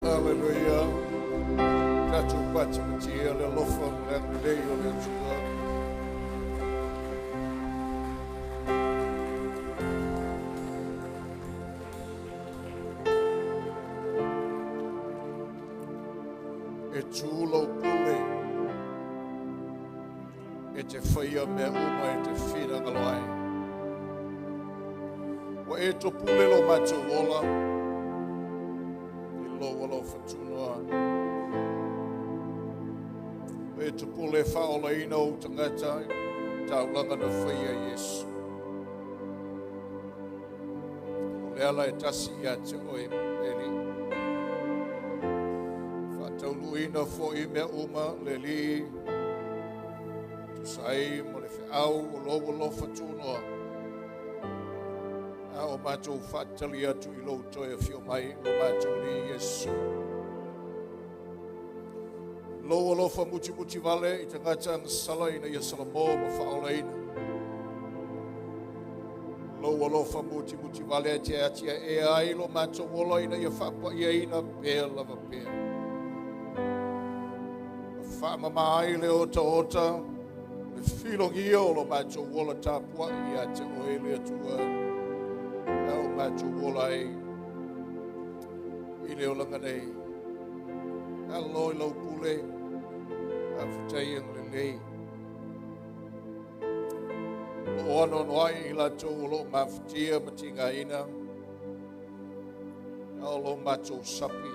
Haleluia. Tatou patipatia le alofa ma le agalelei o le Atua. E tu lou pule e te faia mea uma e te finagalo ai. Ua e topule lo matou ola i lou alofa tunoa. Ua e topule e faaolaina ou tagata i taulaga na faia e Iesu. O le ala e tasi ia te oe, le Alii. Faataunuuina foi mea uma, le Alii, tusa ai ma le feau o lou alofa tunoa. A o matou faatali atu i lou toe afio mai, lo matou Alii Iesu. Lou alofa mutimuti vale i tagata agasala ina ia salamo ma faaolaina. Lou alofa mutimuti vale e te atiae ai lo matou ola ina ia faapaiaina pea lava pea. Faamama ai le otaota, le filogia o lo matou ola tapuai ia te oe le Atua, a o matou ola ai i le olaga nei. Alo i lau pule, faafetai agalelei. O lo o anoanoai i latou o lo o mafatia ma tigaina, a o lo matou sapi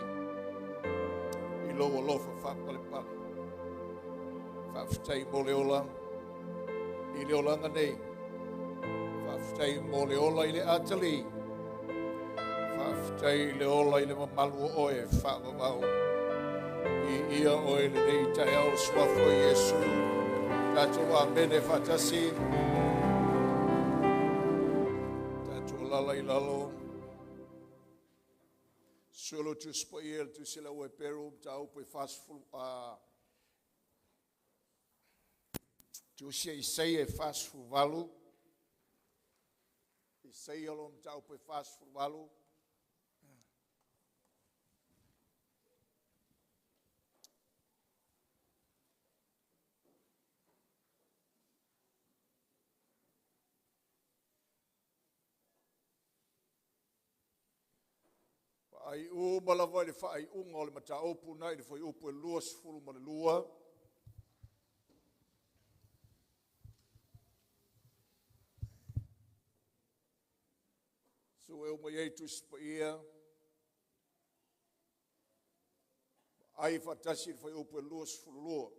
i lou alofa faapalepale. Faafetai mo le ola i le olaga nei. Faafetai mo le ola i le atali. Faafetai i le ola i le mamalu o oe faavavau. I ia oe lenei taeao le suafa o Iesu. Tatou amene faatasi. Tatou alala i lalo. Solo Tusi Paia le Tusi a le Au Eperu, mataupu e 40, Tusi a Isaia e 48, Isaia lo mataupu e 48. Faaiu lava i le faaiuga o le mataupu na i le fuaiupu e 22. Sue uma i ai Tusi Paia, ai faatasi i le fuaiupu e 22.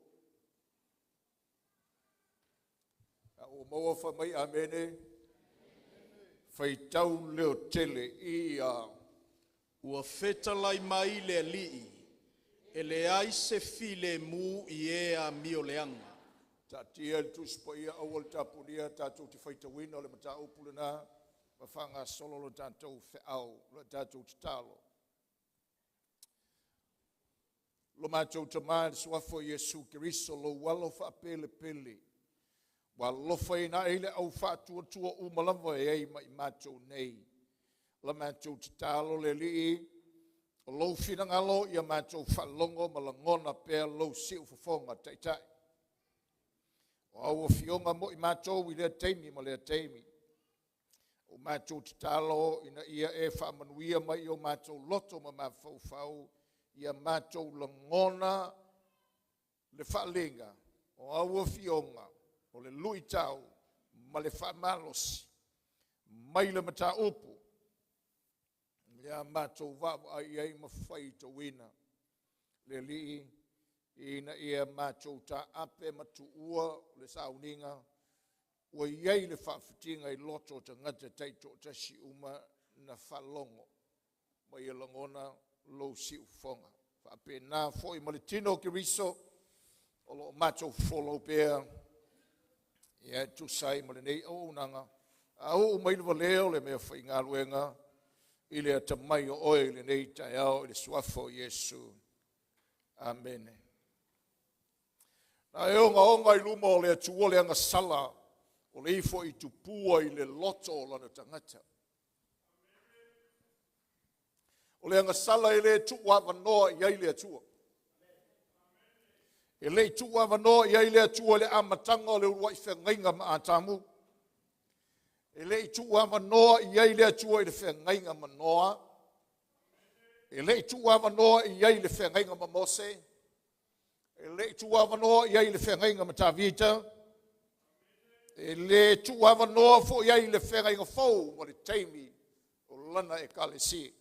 A ua maua fai mai amene, faitau leo tele ia. Ua fetalai mai le Alii, e leai se filemu i e amioleaga. Taatia le Tusi Paia aua le tapunia tatou te faitauina o le mataupu lena ma faagasolo lo tatou feau, lo tatou tatalo. Lo matou Tamā i le suafa o Iesu Keriso, lou alo faapelepele, ua alofaina ai le au faatuatua uma lava e ai ma i matou nei. La matou tatalo le Alii, o lou finagalo ia matou faalogo ma lagona pea lou siufofoga taitai. O au afioga mo i matou i lea taimi ma lea taimi. O matou tatalo ina ia e faamanuia mai i o matou loto ma mafaufau, ia matou lagona le faaaliga o au afioga, o le luitau ma le faamalosi mai le mataupu ia matou vaavaai ai ma faitauina le Alii ina ia matou taape ma tuua le sauniga ua i ai le faafitiga i loto o tagata taitoatasi uma na faalogo ma ia lagona lou siufofoga. Faapena foi ma le tino o Keriso o lo o matou folau pea ia e tusa ai ma lenei auaunaga a oo mai le valea o le mea faigaluega i le atamai o oe i lenei taeao i le suafa o Iesu. Amene. Na e ogaoga i luma o le Atua le agasala o le ifo i tupua i le loto o lana tagata. O le agasala e le tuuavanoa i ai le Atua. E le i tuuavanoa i ai le Atua i le amataga o le uluai feagaiga ma Atamu. E le i tuuavanoa i ai le Atua i le feagaiga ma Noa. E le i tuuavanoa i ai le feagaiga ma Mose. E le i tuuavanoa i ai le feagaiga ma Tavita. E le tuuavanoa foi i ai le feagaiga fou ma le taimi o lana ekalesia.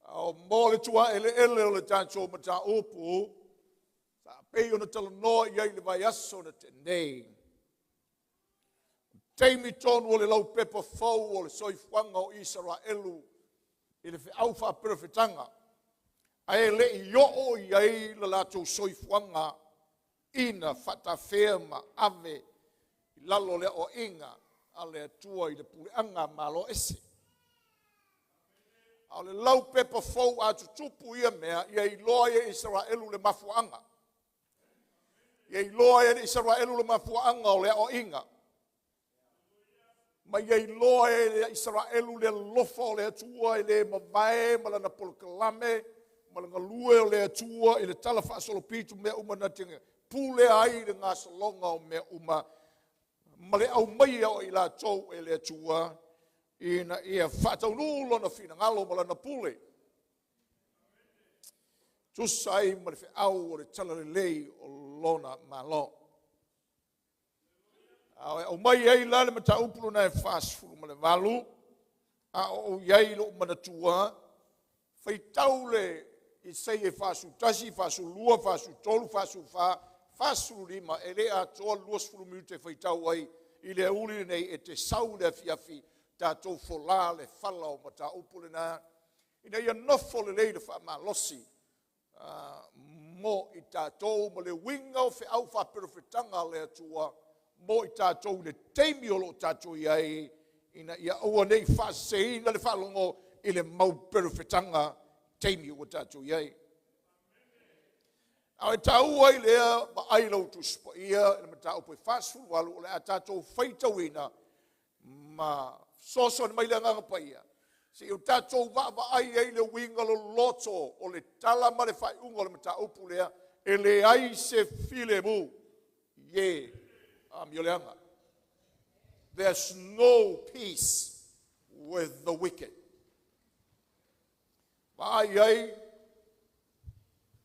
A o mo le tuaeleele o le tatou mataupu, sa pei ona talanoa i ai i le vaiaso na tea nei, taimi tonu o le laupepa fou o le soifuaga o Isaraelu i le feau faaperofetaga, ae le i oo i ai le latou soifuaga ina faatafea ma ave i lalo o le aoaiga a le Atua i le puleaga a Malo ese. A o le laupepa fou a tutupu ia mea, ia iloa ai e Isaraelu le mafuaaga. Ia iloa ai e Isaraelu le mafuaaga o le aoaiga. Ma ia iloa e Isaraelu le alofa o le Atua e le mavae ma lana polokalame ma le galue o le Atua i le tala faasolopito mea uma na te pulea ai le gasologa o mea uma ma le aumaia o i latou e le Atua ina ia faataunuu lona finagalo ma lana pule. Tusa ai ma le feau o le talalelei o lona Malo. A e aumai ai la le mataupu lona e 48, a o ou i ai i lou manatua, faitau le Isaia 41, 42, 43, 44, 45, e le atoa le 20 minute e faitau ai i le aoauli lenei, e te sau i le afiafi, tatou folā le fala o mataupu lena, ina ia nofo lelei le faamalosi mo i tatou ma le uiga o feau faaperofetaga a le Atua mo i tatou i le taimi o lo o tatou i ai, ina ia aua ne i faaseseina le faalogo i le mau perofetaga taimi ua tatou i ai. A e taua ai lea vaai lau Tusi Paia i le mataupu e 48 o le a tatou faitauina ma fesoasoani mai le Agaga Paia se i o tatou vaavaai ai le uiga loloto o le tala ma le faaiuga o le mataupu lea, e leai se filemu i e amioleaga. There's no peace with the wicked. Vaai ai,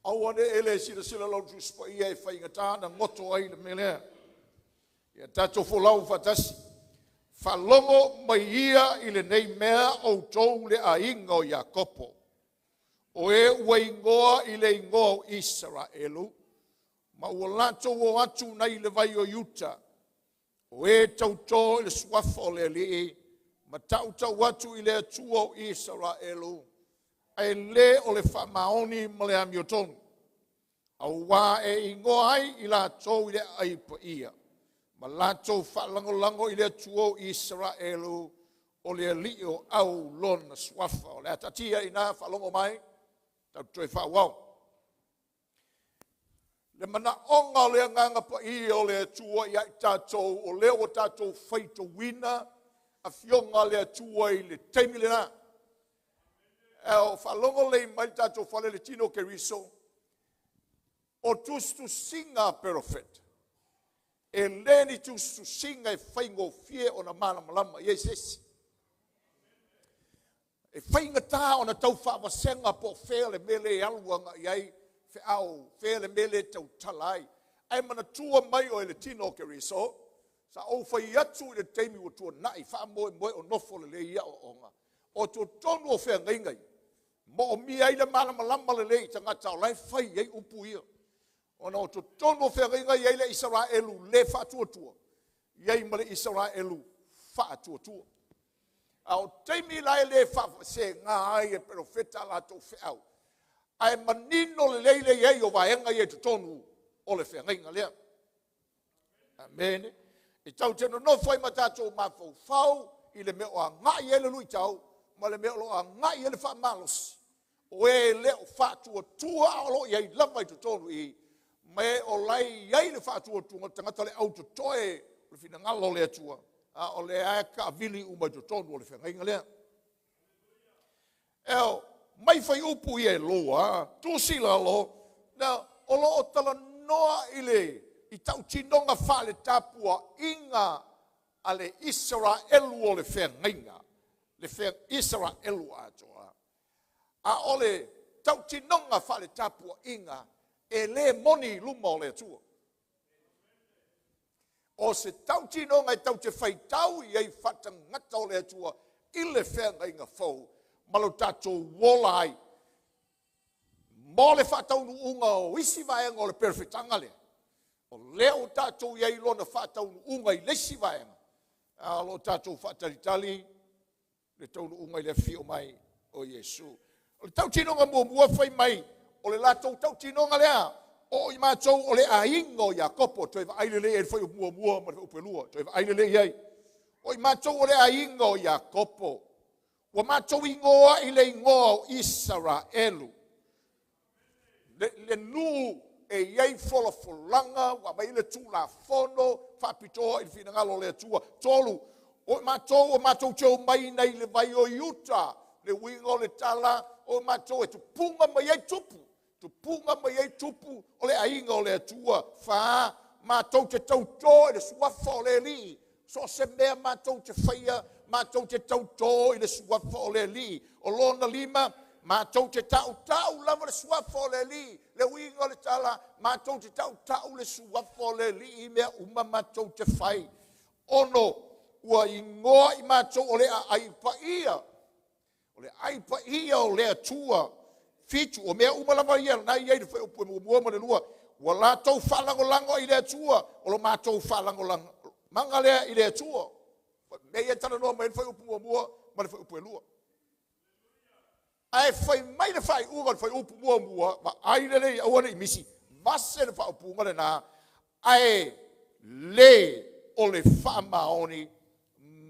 aua ne i e le silasila lau Tusi Paia e faigata na goto ai le mea lea. Ia tatou folau faatasi. Faalogo mai ia i lenei mea outou le aiga o Iakopo, o e ua igoa i le igoa o Isaraelu, ma ua latou o atu nai le vai o Iuta, o e tautō i le suafa o le Alii, ma tautau atu i le Atua o Isaraelu, ae le o le faamaoni ma le amiotonu, auā e igoa ai i latou i le aai paia, ma latou faalagolago i le Atua o Isaraelu, o le Alii o Au lona suafa. O le a taatia i ina, faalogo mai, tatou toe faaauau. Le manaoga o le Agaga Paia o le Atua ia i tatou, o lea ua tatou faitauina afioga a le Atua i le taimi lena. E o faalogo lelei mai le tatou fale le tino o Keriso, o tusitusiga a perofeta, e le ni tusitusiga e faigofie ona malamalama i ai se isi. E faigata ona tau faavasega po o fea le mea lea e alu agai i ai feau, fea le mea lea e tautala ai. Ae manatua mai oe le tino o Keriso, sa ou fai atu i le taimi ua tuanai, faamoemoe o nofo lelei ia aoaoga, o totonu o feagaiga ia, moomia ai le malamalama lelei i tagata o la e fai ai upu ia. Ona o totonu o feagaiga ia i le Isaraelu le faatuatua, i ai ma le Isaraelu faatuatua. A o taimi la e le faavasegaina ai e perofeta a latou feau, ae manino lelei le i ai o vaega ia i totonu o le feagaiga lea. Amene. E tatou te nonofo ai ma tatou mafaufau i le mea o agai ai le luitau ma le mea o lo o agai ai le faamalosi o e le o faatuatua a o lo o i ai lava i totonu i i, ma e o la e i ai le faatuatuaga o le tagata o le autotoe o le finagalo o le Atua, a o lea e taavili uma i totonu o le feagaiga lea. Eo, mai faiupu ia e lua, tusi lalo, na o lo o talanoa i le i tautinoga faale-tapuaiga a le Isaraelu o le feagaiga, le Isaraelu atoa. A o le tautinoga faale-tapuaiga e le moni i luma o le Atua. O se tautinoga e tatou te faitau i ai faatagata o le Atua i le feagaiga fou ma lo tatou ola ai mo le faataunuuga o isi vaega o le perofetaga lea. O lea ua tatou i ai i lona faataunuuga i le isi vaega, a o lo o tatou faatalitali le taunuuga i le afio mai o Iesu. O le tautinoga muamua fai mai, o le latou tautinoga lea, o i matou o le aiga o Iakopo, toe vaai lelei i le fuaiupu muamua ma le fuaiupu e lua, toe vaai lelei i ai. O i matou o le aiga o Iakopo, ua matou igoa i le igoa o Isaraelu, le nuu e i ai folafolaga, ua aumai le tulafono faapitoa i le finagalo o le Atua. 3, o matou ua matou te omai nei le vai o Iuta, le uiga o le tala, o matou e tupuga mai ai tupu, tupuga mai ai tupu o le aiga o le Atua. 4, matou te tautō i le suafa o le Alii, so o se mea matou te faia, matou te tautō i le suafa o le Alii. O lona 5, matou te tautau lava le suafa o le Alii, le uiga o le tala, matou te tautau le suafa o le Alii i mea uma matou te fai. 6, ua igoa i matou o le aai paia, o le aai paia o le Atua. 7, o mea uma lava ia na i ai le fuaiupu muamua ma le lua, ua latou faalagolago i le Atua, o lo matou faalagolagomaga lea i le Atua. Mea ia talanoa mai le fuaiupu muamua ma le fuaiupu e lua. Ae fai mai le faaiuga o le fuaiupu muamua, vaai lelei aua ne i misi, vase le faaupuga lena, ae le o le faamaoni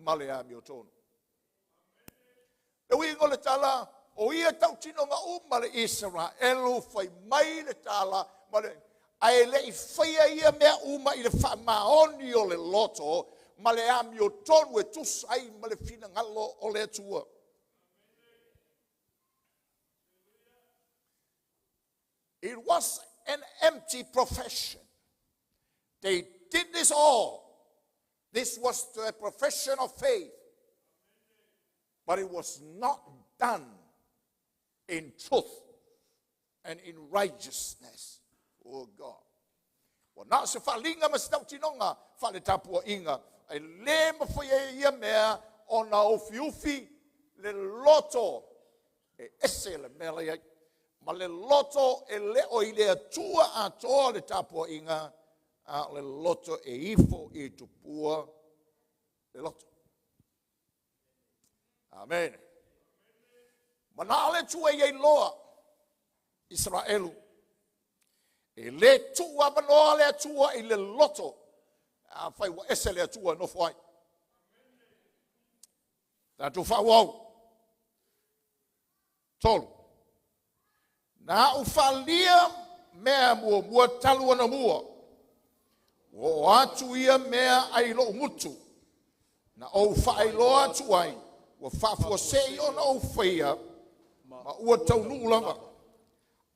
ma le amiotonu. Le uiga o le tala, o ia tautinoga uma le Isaraelu fai mai le tala, ma le, ae le i faia ia mea uma i le faamaoni o le loto ma le amiotonu e tusa ai ma le finagalo o le Atua. It was an empty profession. They did this all. This was the profession of faith. But it was not done in truth and in righteousness, O God. Ua na o se faaliga ma se tautinoga faale-tapuaiga, ae le mafai ai ia mea ona ufiufi le loto e ese le mea la i ai. Ma le loto e le o i le Atua atoa le tapuaiga, a o le loto e ifo i tupua le loto. Amen. Mana o le Atua ia iloa Israelu e le tuu avanoa le Atua i le loto, a fai ua ese le Atua e nofo ai. Tatou faaauau. 3. Na au faalia mea muamua talu ona mua, ua oo atu ia mea ai lou gutu, na ou faailoa atu ai, ua faafuasei ona ou faia, ma ua taunuu lava.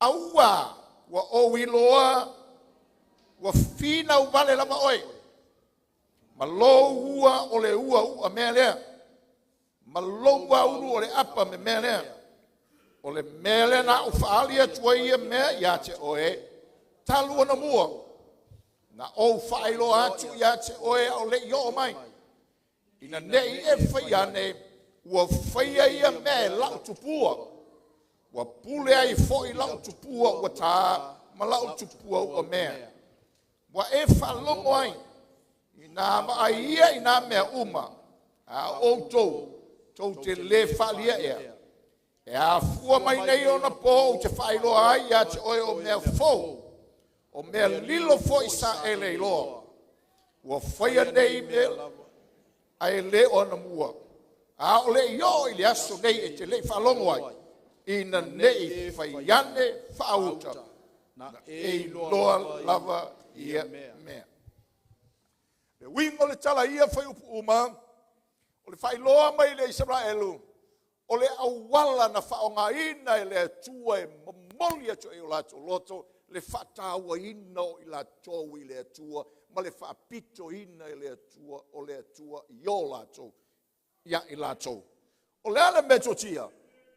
Aua ua ou iloa, ua finau vale lava oe, ma lou ua o le ua ua mea lea, ma lou aulu o le apa me mea lea. O le mea lea na au faali atu ai ia mea ia te oe, talu ona mua, na ou faailoa atu ia te oe a o le i oo mai. Ina nei e fai ane, ua faia ia mea e lau tupua, ua pule ai foi lau tupua ua tā, ma lau tupua ua mea. Ua e faalogo ai, i nā vaai ia i nā mea uma, a outou, tou te le faalia ea. E afua mai nei ona po ou te faailoa ai ia te oe o mea fou, o mea lilo foi sa e le iloa. Ua faia nei mea ae le o ana mua. A o le i oo i le aso nei e te lei faalogo ai, ina nei fai ane faauta, na e iloa lava ia mea. Le uiga o le tala ia faiupu uma, o le faailoa mai le Israelu, O le auala na faaaogaina e le Atua e momoli atu ai o latou loto le faatauaina o i latou i le Atua ma le faapitoina e le Atua o le Atua i o latou ia i latou. O le a le metotia?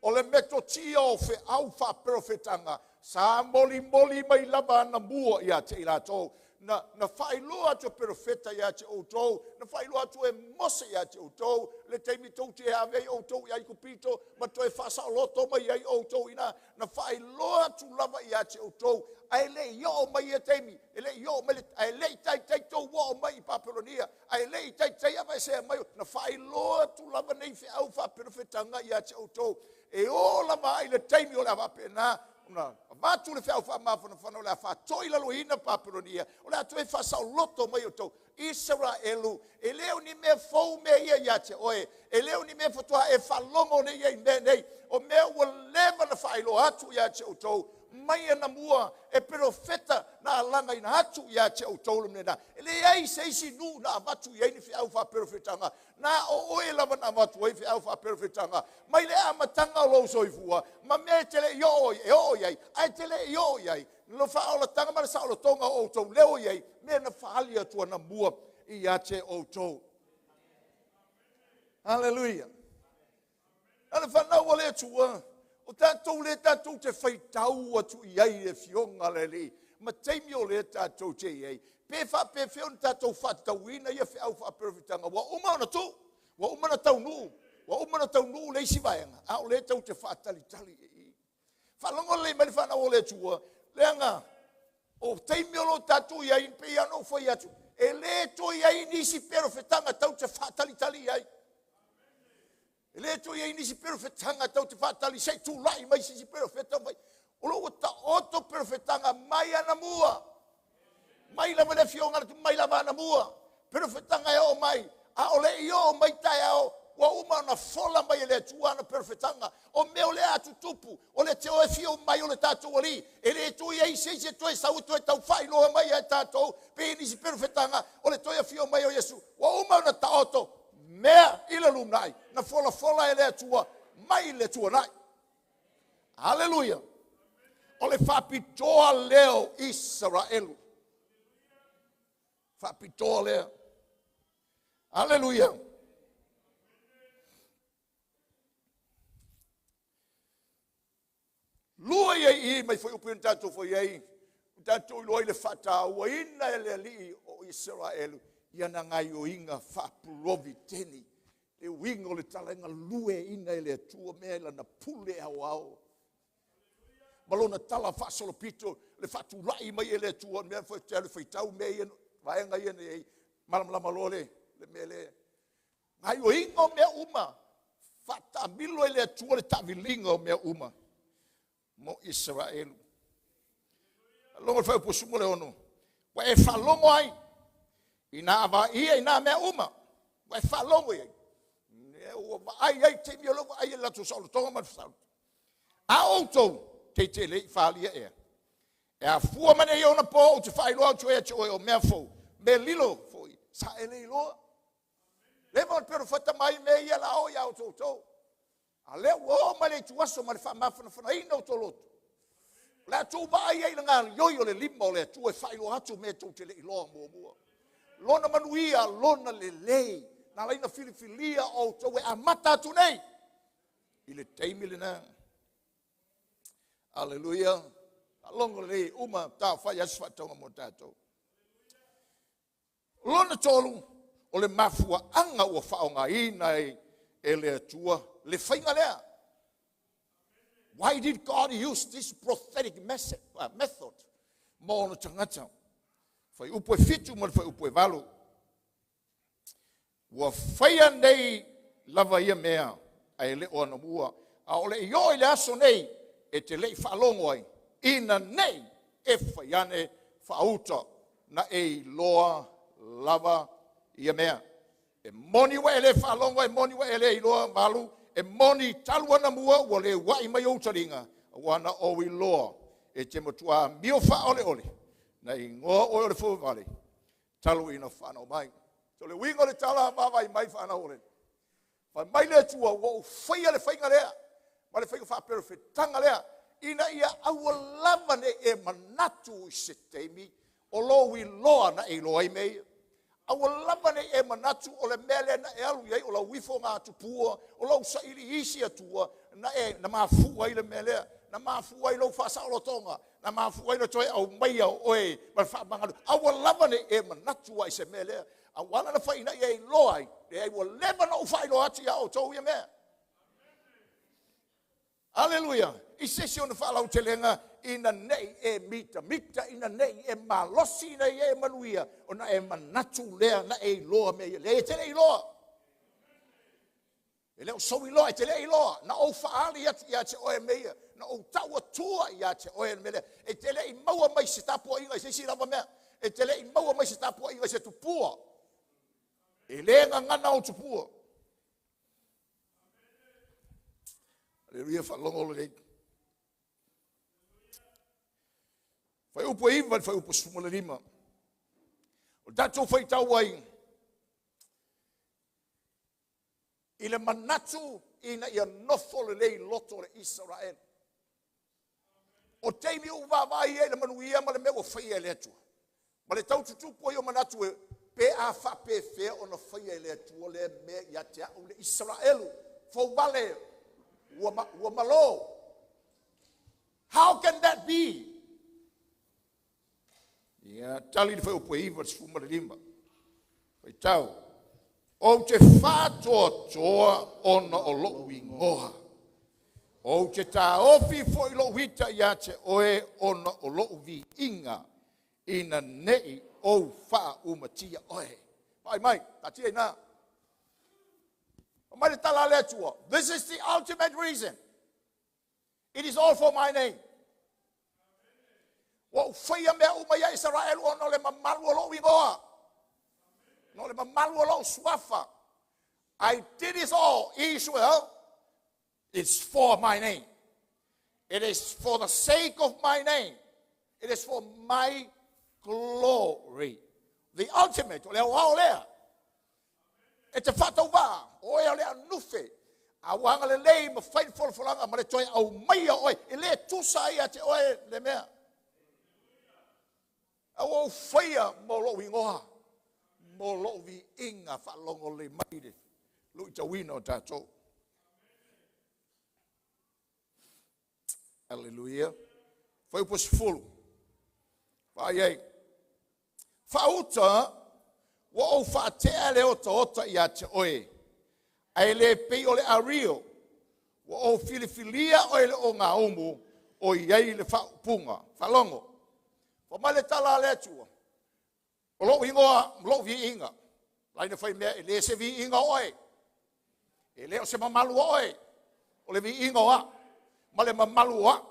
O le metotia o feau faaperofetaga sa molimoli mai lava anamua ia te i latou. Na faailoa atu e perofeta ia te outou, na faailoa atu e Mose ia te outou, le taimi tou te ave ai outou i Aikupito ma toe faasaoloto mai ai outou i ina, na faailoa atu lava ia te outou, ae le i oo mai ia taimi, e le i oo mai le, ae le i taitai tou oo mai i Papelonia, ae le i taitai aveesea mai, na faailoa atu lava nei feau faaperofetaga ia te outou, e oo lava ai le taimi o le a faapena ona avatu le feau faamafanafana o le a faatoi laloina Papelonia, o le a toe faasaoloto mai outou. Isaraelu, e le o ni mea fou mea ia ia te oe, e le o ni mea faatoa e faalogo nei ai i mea nei, o mea ua leva na faailoa atu ia te outou, mai anamua e perofeta na alagaina atu ia te outou le mea lena. E leai se isi nuu na avatu i ai ni feau faaperofetaga, na o oe lava na avatu ai feau faaperofetaga, mai le amataga o lou soifua, ma mea e te le i oo e oo i ai, ae te le i oo i ai, lo faaolataga ma le saolotoga o outou leo i ai, mea na faali atu anamua ia te outou. Haleluia. A le fanau a le Atua, o tatou lea tatou te faitau atu i ai i le afioga a le Alii, ma taimi o lea tatou te i ai, pe faapefea ona tatou faatatauina ia feau faaperofetaga, ua uma ona tuu, ua uma ona taunuu, ua uma ona taunuu le isi vaega, a o lea tou te faatalitali i i. Faalogo lelei mai le fanau o le Atua, leaga o taimi o lo o tatou i ai, pei lava ona ou fai atu, e le toe i ai nisi perofetaga tou te faatalitali i ai. E le toe i ai nisi perofetaga tou te faatali se i tulai mai se isi perofeta mai. O lo o ua taoto perofetaga mai anamua, mai lava le afioga mai lava anamua, perofetaga e oo mai, a o le i oo mai taeao, ua uma ona fola mai e le Atua ana perofetaga, o mea o le a tutupu, o le toe afio mai o le tatou Alii, e le toe i ai se isi e toe sau e toe tau faailoa mai ia tatou, pe nisi perofetaga o le toe afio mai o Iesu, ua uma ona taoto mea i le lumanai, na folafola e le Atua mai le tuanai. Aleluia! O le faapitoa lea o Isaraelu. Faapitoa lea. Aleluia! Lua ia i i mai foi upu ia na tatou fai ai, na tatou iloa ai le faatauaina e le Alii o Isaraelu i ana gaioiga faapuloviteni, le uiga o le tala e galueaina e le Atua mea i lana pule aoao ma lona tala faasolopito, le faatulai mai e le Atua mea foi te alu faitau mea ia, vaega ia nei malamalama loa le mea lea. Gaioiga o mea uma, faataamilo e le Atua le taaviliga o mea uma mo Isaraelu. Faalogo le fuaiupu 16, ua e faalogo ai ina avaia i nā mea uma, ua e faalogo i ai, ua vaai ai taimi o lea ua vaai ai le latou saolotoga ma le saolotoga. A outou, te te le i falia ea, e afua mai nei ona po ou te faailoa atu ai ia te oe o mea fou, mea lilo foi, sa e le iloa. Leva ona perofeta mai mea ia la o ia outou. A lea ua oo mai le ituaso ma le faamafanafanaina o tou loto, o le a tou vaai ai i le gaoioi o le lima o le Atua e faailoa atu mea tou te le iloa muamua. Lona manuia, lona lelei, na ala ai ona filifilia outou e amata atu nei i le taimi lena. Aleluia. Faalogo lelei, uma taofai aso faatauga mo tatou. Lona tolu, o le mafuaaga ua faaaogaina ai e le Atua le faiga lea. Why did God use this prophetic method mo ona tagata? Fuaiupu e 7 ma le fuaiupu e 8. Ua faia nei lava ia mea, ae le o anamua, a o le i oo i le aso nei, e te le i faalogo ai, ina nei e fai ane faauta na e iloa lava ia mea. E moni ua e le faalogo, e moni ua e le iloa 8, e moni talu anamua ua le uai mai ou taliga, aua na ou iloa e te matua amio faaoleole, na igoa oe o le fouvale, talu ina fanau mai. So le uiga o le tala, vaavaai mai fanau o le. Fai mai le Atua ua ou faia le faiga lea, ma le faiga faaperofetaga lea, ina ia aua lava ne i e manatu i se taimi o lou iloa na e iloa ai mea ia. Aua lava ne i e manatu o le mea lea na e alu i ai o lau ifoga tupua, o lou saili isi atua, na e na mafua ai le mea lea, na mafua ai lou faasaolotoga, na mafua ai le toe aumaia o oe ma le faamagalo. Aua lava ne i e manatu ai i se mea lea. Aua la na fai ina ia iloa ai, leai ua leva ona ou faailoa atu iā outou ia mea. Aleluia! I se isi ona faalautelega ina nei e mitamita, ina nei e malosi, ina ia e manuia, ona e manatu lea na e iloa mea ia. Leai, e te le iloa. E le o sou iloa, e te le iloa. Na ou faaali atu ia te oe mea ia. Na ou tau atua ia te oe le mea lea. E te le i maua mai se tapuaiga i se isi lava mea. E te le i maua mai se tapuaiga i se tupua. E le gagana ou tupua. Aleluia, faalogo lelei. Fuaiupu e 9 i le fuaiupu 15. O le tatou faitau ai i le manatu ina ia nofo lelei loto o le Isaraelu. O taimi ua vaavaai ai i le manuia ma le mea ua faia e le Atua, ma le tau tutupu ai o manatu e pe a faapefea ona faia e le Atua lea mea ia te au le Isaraelu fouvale ua malo. How can that be? Ia, tali le fuaiupu e 9 i le 15. Faitau. Ou te faatoatoa ona o lou igoa. Ou te taofi foi lou ita ia te oe ona o lou viiga, ina nei ou faaumatia oe. Vaai mai, taatia i ina. Fai mai le tala a le Atua. This is the ultimate reason. It is all for my name. Ua ou faia mea uma ia Isaraelu ona o le mamalu o lou igoa. Na o le mamalu o lou suafa. I did it all, Israel. It's for my name. It is for the sake of my name. It is for my glory. The ultimate, o le aoao lea. E te faatauvaa, o oe o le anufe. A ua agalelei ma fai le folafolaga ma le toe aumaia oe, e le tusa ai ia te oe le mea. A ua ou faia mo lou igoa, mo lou viiga, faalogo lelei mai le luitauina o tatou. Aleluia. Fuaiupu 10. Vaai ai. Faauta ua ou faatea le otaota ia te oe, ae le pei o le ario, ua ou filifilia oe le ogaumu o i ai le faaupuga. Faalogo. Fai mai le tala a le Atua, o lou igoa ma lou viiga. Laina fai mea e le se viiga o oe, e le o se mamalu o oe, o le viiga o au ma le mamalu o au.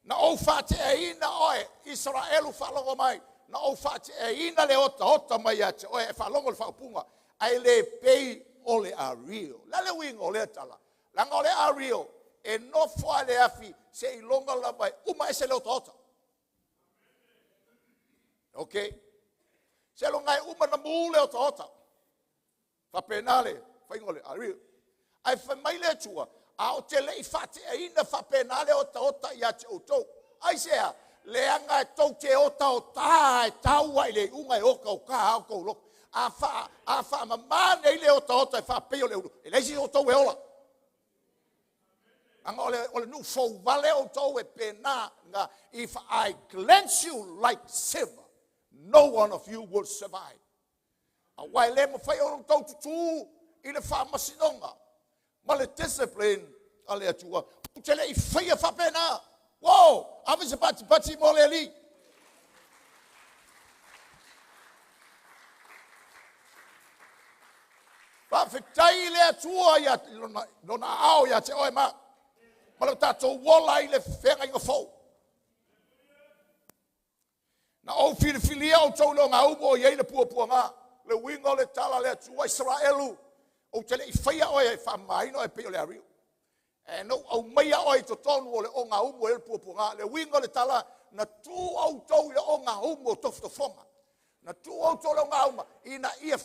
Na ou faateaina oe, Isaraelu, faalogo mai, na ou faateaina le otaota mai ia te oe, e faalogo le faaupuga, ae le pei o le ario. Le a le uiga o lea tala? Leaga o le ario, e nofo a le afi se iloga lava e uma ese le otaota. Ok. Se loga e uma na mu le otaota. Faapena le faiga o le ario. Ae fai mai le Atua, a o te le i faateaina faapena le otaota ia te outou. Aisea? Leaga e tou te otaota e tau ai le iuga e otaota a outou loto. A faamama nei le otaota e faapei o le ulu, e leai se outou e ola. Aga o le nuu fouvale outou e pena na, if I cleanse you like silver, no one of you will survive. Aua e le mafai ona outou tutū i le faamasinoga ma le discipline a le Atua. Ou te le i faia faapena. Wow! Ave se patipati mo le Alii. Faafetai i le Atua ia lona aao ia te oe ma lo tatou ola i le feagaiga fou. Na ou filifilia outou i le ogaumu o i ai le puapuaga. Le uiga o le tala a le Atua, Isaraelu, ou te le i faia oe e faamamaina oe e pei o le ario. E na ou aumaia oe i totonu o le ogaumu o i ai le puapuaga. Le uiga o le tala, na tu outou i le ogaumu o tofotofoga. Na tu outou i le ogaumu ina ia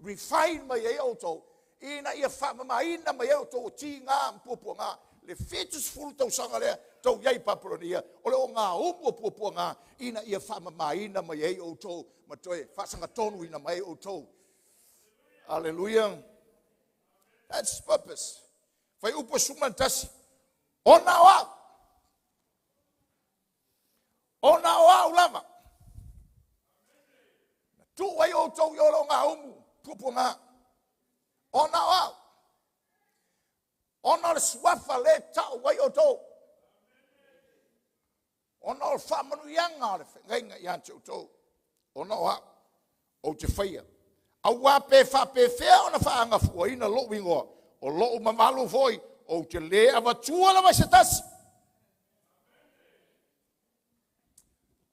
refine mai ai outou, Ina ia faamamaina mai ai outou o tiga ma puapuaga. Le 70 tausaga lea tou i ai i Papelonia, o le ogaumu o puapuaga, ina ia faamamaina mai ai outou ma toe faasagatonuina mai ai outou. Hallelujah. That's purpose. Fai upu e 11. Ona o au. Ona o au lava. Na tuu ai outou i o le ogaumu, puapuaga. Ona o au. Ona o le suafa le tau ai outou. Ona o le faamanuiaga o le feagaiga ia te outou. Ona o au, ou te faia. Auā pe faapefea ona faagafuaina lou igoa, o lou mamalu foi, ou te le avatua lava i se tasi.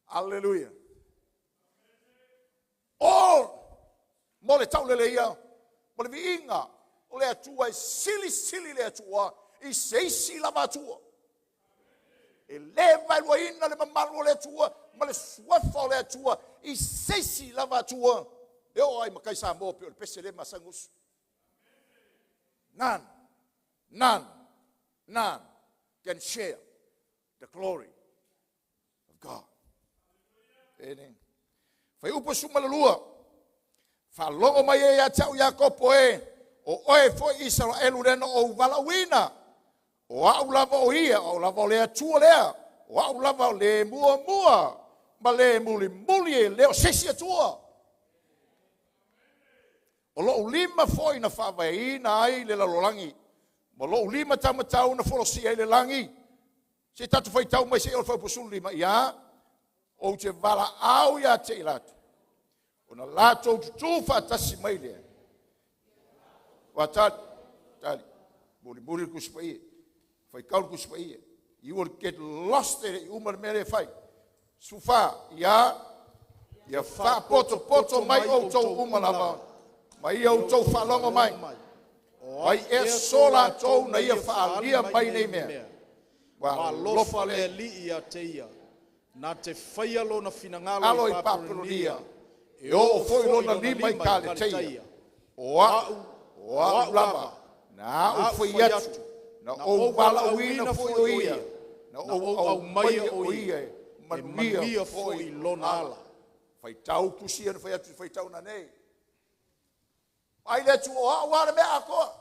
Alleluia. All mo le tauleleia, mo le viiga o le Atua e silisili le Atua i se isi lava Atua. E le vaeluaina le mamalu o le Atua ma le suafa o le Atua i se isi lava Atua e oo ai matai Samoa pe o le pese le masani usu. None, none, none can share the glory of God. Amen. Fai upu 12. Faalogo mai e ia te au Iakopo e, o oe foi Isaraelu lea na ou valaauina. O au lava o ia, o au lava o le Atua lea, o au lava o le muamua ma le mulimuli e le o se isi Atua. O lou lima foi na faavaeina ai le lalolagi, ma lou lima taumatau na folosia ai le lagi. Se i tatou faitau mai se i o le fuaiupu 15 ia, ou te valaau ia te i latou, ona latou tutū faatasi mai lea. Ua tali, tali, mulimuli le Tusi Paia, faitau le Tusi Paia. You will get lost e le i uma le mea lea e fai. Sufa, ia, ia faapotopoto mai outou uma lava, ma ia outou faalogo mai. O Ai ea so latou na ia faaalia mai nei mea. Ua Ua alofa alofa le le Alii ia te ia, na te faia lona finagalo alo i i Papelonia, Papelonia, e oo foi lona lima i Kaleteia. O au, o au lava, na au fai atu, na ou valaauina foi o ia, na ou aumaia o ia, e manuia manuia foi foi lona ala. Faitau tusi ia na fai atu, faitau na nei. Ai le Atua, o au lava le mea atoa.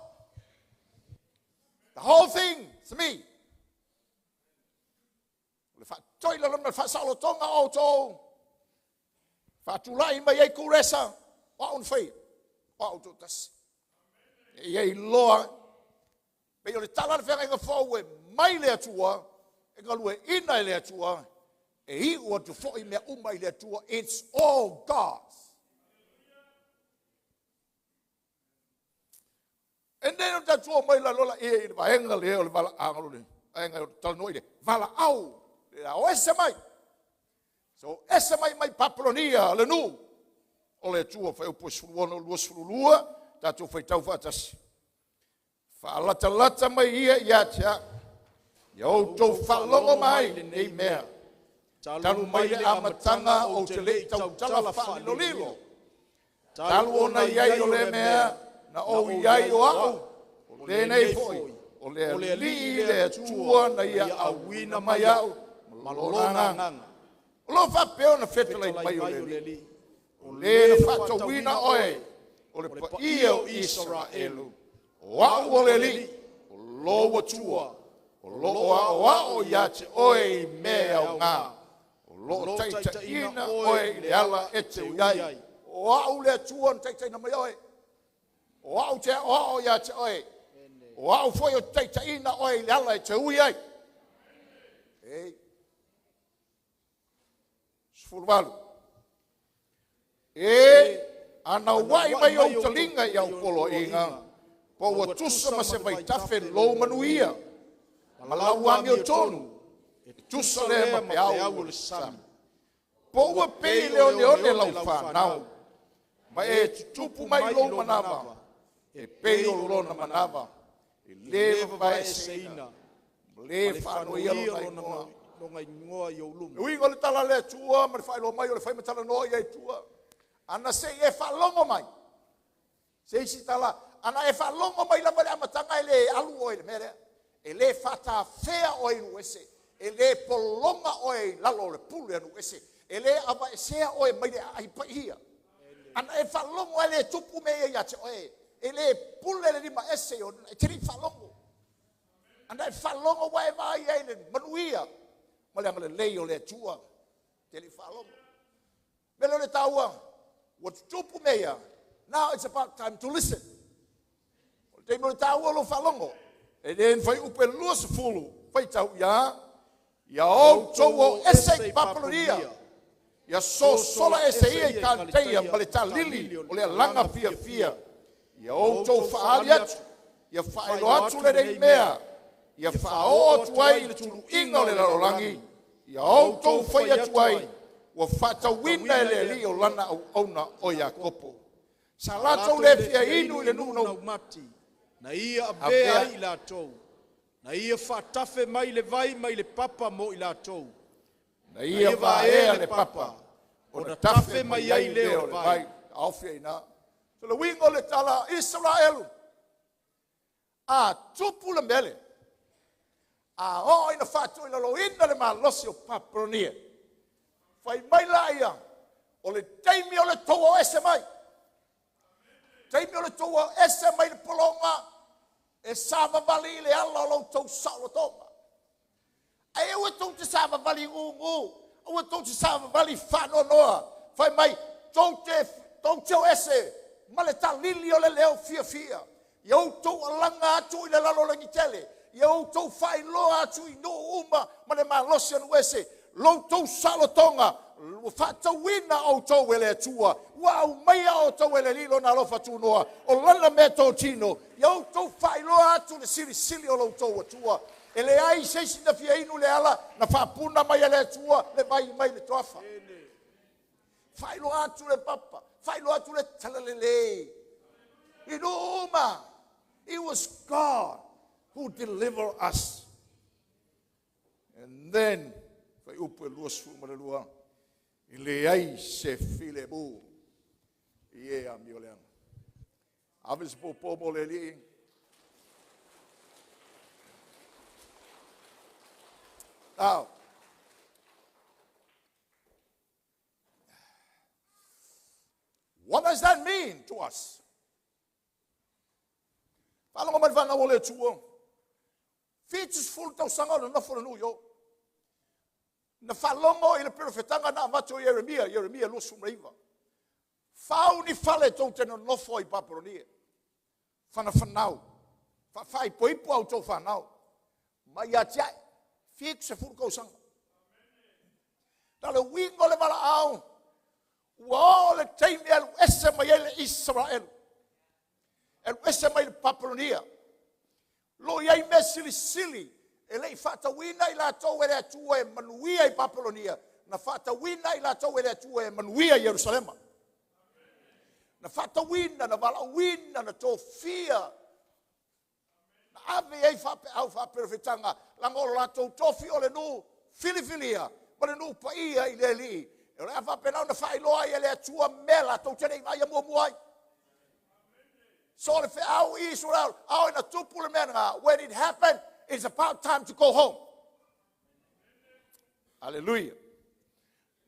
The whole thing is me. O le faatoi lalona le faasaolotoga o outou. Faatulai mai ai Kuresa, o au na faia, o au toatasi. E ia iloa, pei o le tala le feagaiga fou e mai le Atua, e galueina e le Atua, e iu atu foi mea uma i le Atua. It's all God's. E nei o tatou mai lalo la ia i le vaega lea o le valaau le vaega o le talanoa i le valaau. Le ao ese mai. So ese mai mai Papelonia le nuu o le Atua fai upu e 16 22 tatou faitau faatasi. Faalatalata mai ia ia te au. Ia outou faalogo mai lenei mea. Talu mai le amataga ou te le i tautala faalilolilo. Talu ona i ai o le mea, na ou i ai o au, o lenei foi, o le Alii le Atua na ia auina mai au, ma lona agaga. O lo faapea ona fetalai mai o le Alii, o le na faatauina oe, o le paia o Isaraelu, o au o le Alii, o lou Atua, o loo aoao ia te oe i mea e aoga, o loo taitaiina oe i le ala e te ui ai. O au le Atua na taitaina mai oe. O au te aoao ia te oe. O au foi o taitaiina oe i le ala e te ui ai. Ei. 18. E ana uai mai ou taliga i au poloaiga, po ua tusa ma se vaitafe lou manuia, ma lau amiotonu, e tusa lea ma peau o le sami. Po ua pei le oneone lau whanau, ma e tutupu mai lou manava, e pei o lona manava, e le vavaeseina, ma le faanoia lona igoa. Lona igoa i ou luma. Le uiga o le tala le Atua ma le faailoa mai o le faimatalanoa ia i tua. Ana se i e faalogo mai. Se isi tala, Ana e faalogo mai lava i le amataga e le alu oe i le mea lea. E le faatafea oe i nuu ese. E le pologa oe i lalo o le pule a nuu ese. E le avaesea oe mai le aai paia. Ana e faalogo e le tupu mea ia ia te oe. E le pule le lima ese i ona, e te le i faalogo. Ana e faalogo ua e vaai ai i le manuia ma le agalelei o le Atua, e te le i faalogo. Mea lea o le taua, ua tutupu mea ia, now it's about time to listen. O le taimi o le taua o lou faalogo. E le ni fuaiupu e 20, faitau ia, ia outou o ese i Papelonia, ia sosola ese ia i Kaleteia ma le talili o le alaga fiafia, ia outou faaali atu, ia faailoa atu lenei mea, ia faaoo atu ai i le tuluiga o le lalolagi, ia outou fai atu ai, ua faatauina e le Alii o lana auauna o Iakopo. Sa latou le fia inu i le nuu na mati, na ia avea ai i latou, na ia faatafe mai le vai mai le papa mo i latou, na ia vaea le papa, ona tafe mai ai lea o le vai. Taofi ai i ina. So le uiga o le tala, Isaraelu, a tupu le mea lea, a oo ina faatuilaloina le malosi o Papelonia, fai mai laia, o le taimi o le tou o ese mai. Taimi o le tou o ese mai le pologa, e savavali i le ala o lo outou saolotoga. Ae aua tou te savavali gugu, aua tou te savavali faanoanoa. Fai mai, tou te o ese ma le talili o le leo fiafia. Ia outou alaga atu i le lalolagi tele. Ia outou faailoa atu i nuu uma ma le malosi o nuu ese. Lo outou saolotoga, ua faatauina outou e le Atua, ua aumaia outou e le Alii lona alofa tunoa, o lana mea totino, ia outou faailoa atu le silisili o lo outou Atua. E leai se isi na fia inu le ala, na faapuna mai e le Atua le vai mai le toafa. Faailoa atu le papa, faailoa atu le talalelei. I nuu uma, it was God who delivered us. And then, fuaiupu e 22, e leai se filemu i e amioleaga. Ave se popo mo le Alii. Now, what does that mean to us? Faalogo mai le fanau o le Atua. 70 tausaga o le nofo le nuu i o. Na faalogo i le perofetaga na avatu e Ieremia, Ieremia 29. Fau ni fale tou te nonofo ai i Papelonia. Whanafanau. Whaaipoipo au tau whanau. Mai ia tiai. 70 tausaga. Na le uiga o le valaau, ua oo le taimi e alu ese mai ai le Israelu. E alu ese mai le Papelonia. Lo i ai mea silisili e le i faatauina i latou e le Atua e manuia i Papelonia, na faatauina i latou e le Atua e manuia i Ierusalema. Na faatauina, na valaauina, na tofia, na ave ai faapeau faaperofetaga, laga o latou tofi o le nuu filifilia, ma le nuu paia i le Alii. E o le a faapena ona faailoa ai e le Atua mea latou te le i vaaia muamua ai. So le feau i Israel, ao ina tupu le mea lena. When it happened, it's about time to go home. Hallelujah.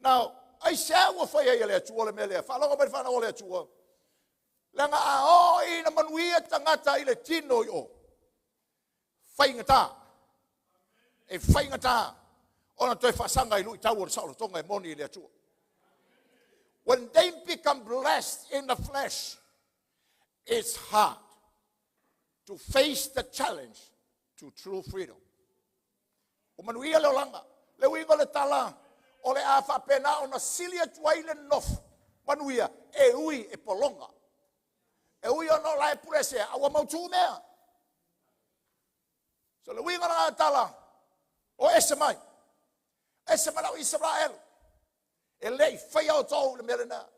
Now, ai se ua fai ai e le Atua le mea lea. Faalogo mai le fanau o le Atua. Leaga a oo ina manuia tagata i le tino i o. Faigata. E faigata. Ona toe faasaga i luitau o le saolotoga e moni i le Atua. When they become blessed in the flesh, it's hard to face the challenge to true freedom. O manuia le olaga, le uiga o le tala, o le a faapena ona sili atu ai le nofo, manuia, e ui e pologa. E ui ona o la e pule sea, a ua mautu mea. So le uiga o le tala, o ese mai. Ese mai lau Israel. E le i faia outou le mea lena.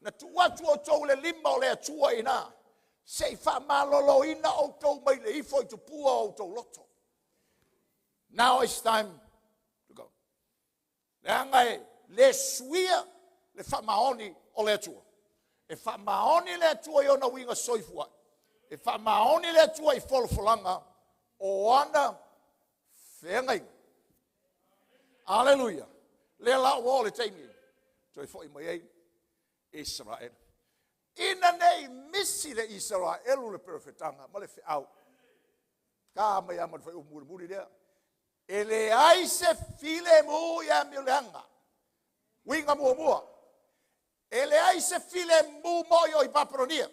Na tuu atu outou le lima o le Atua i ina. Se i faamaloloina outou mai le ifo i tupua o outou loto. Now it's time to go. Leaga e le suia le faamaoni o le Atua. E faamaoni le Atua i ona uiga soifua. E faamaoni le Atua i folafolaga o ana feagaiga. Aleluia. Lea la ua oo le taimi toe foi mai ai Isaraelu. Ina ne i misi le Isaraelu le perofetaga ma le feau. Ta mai ama le fuaiupu mulimuli lea. E leai se filemu i amioleaga. Uiga muamua. E leai se filemu moi o i Papelonia.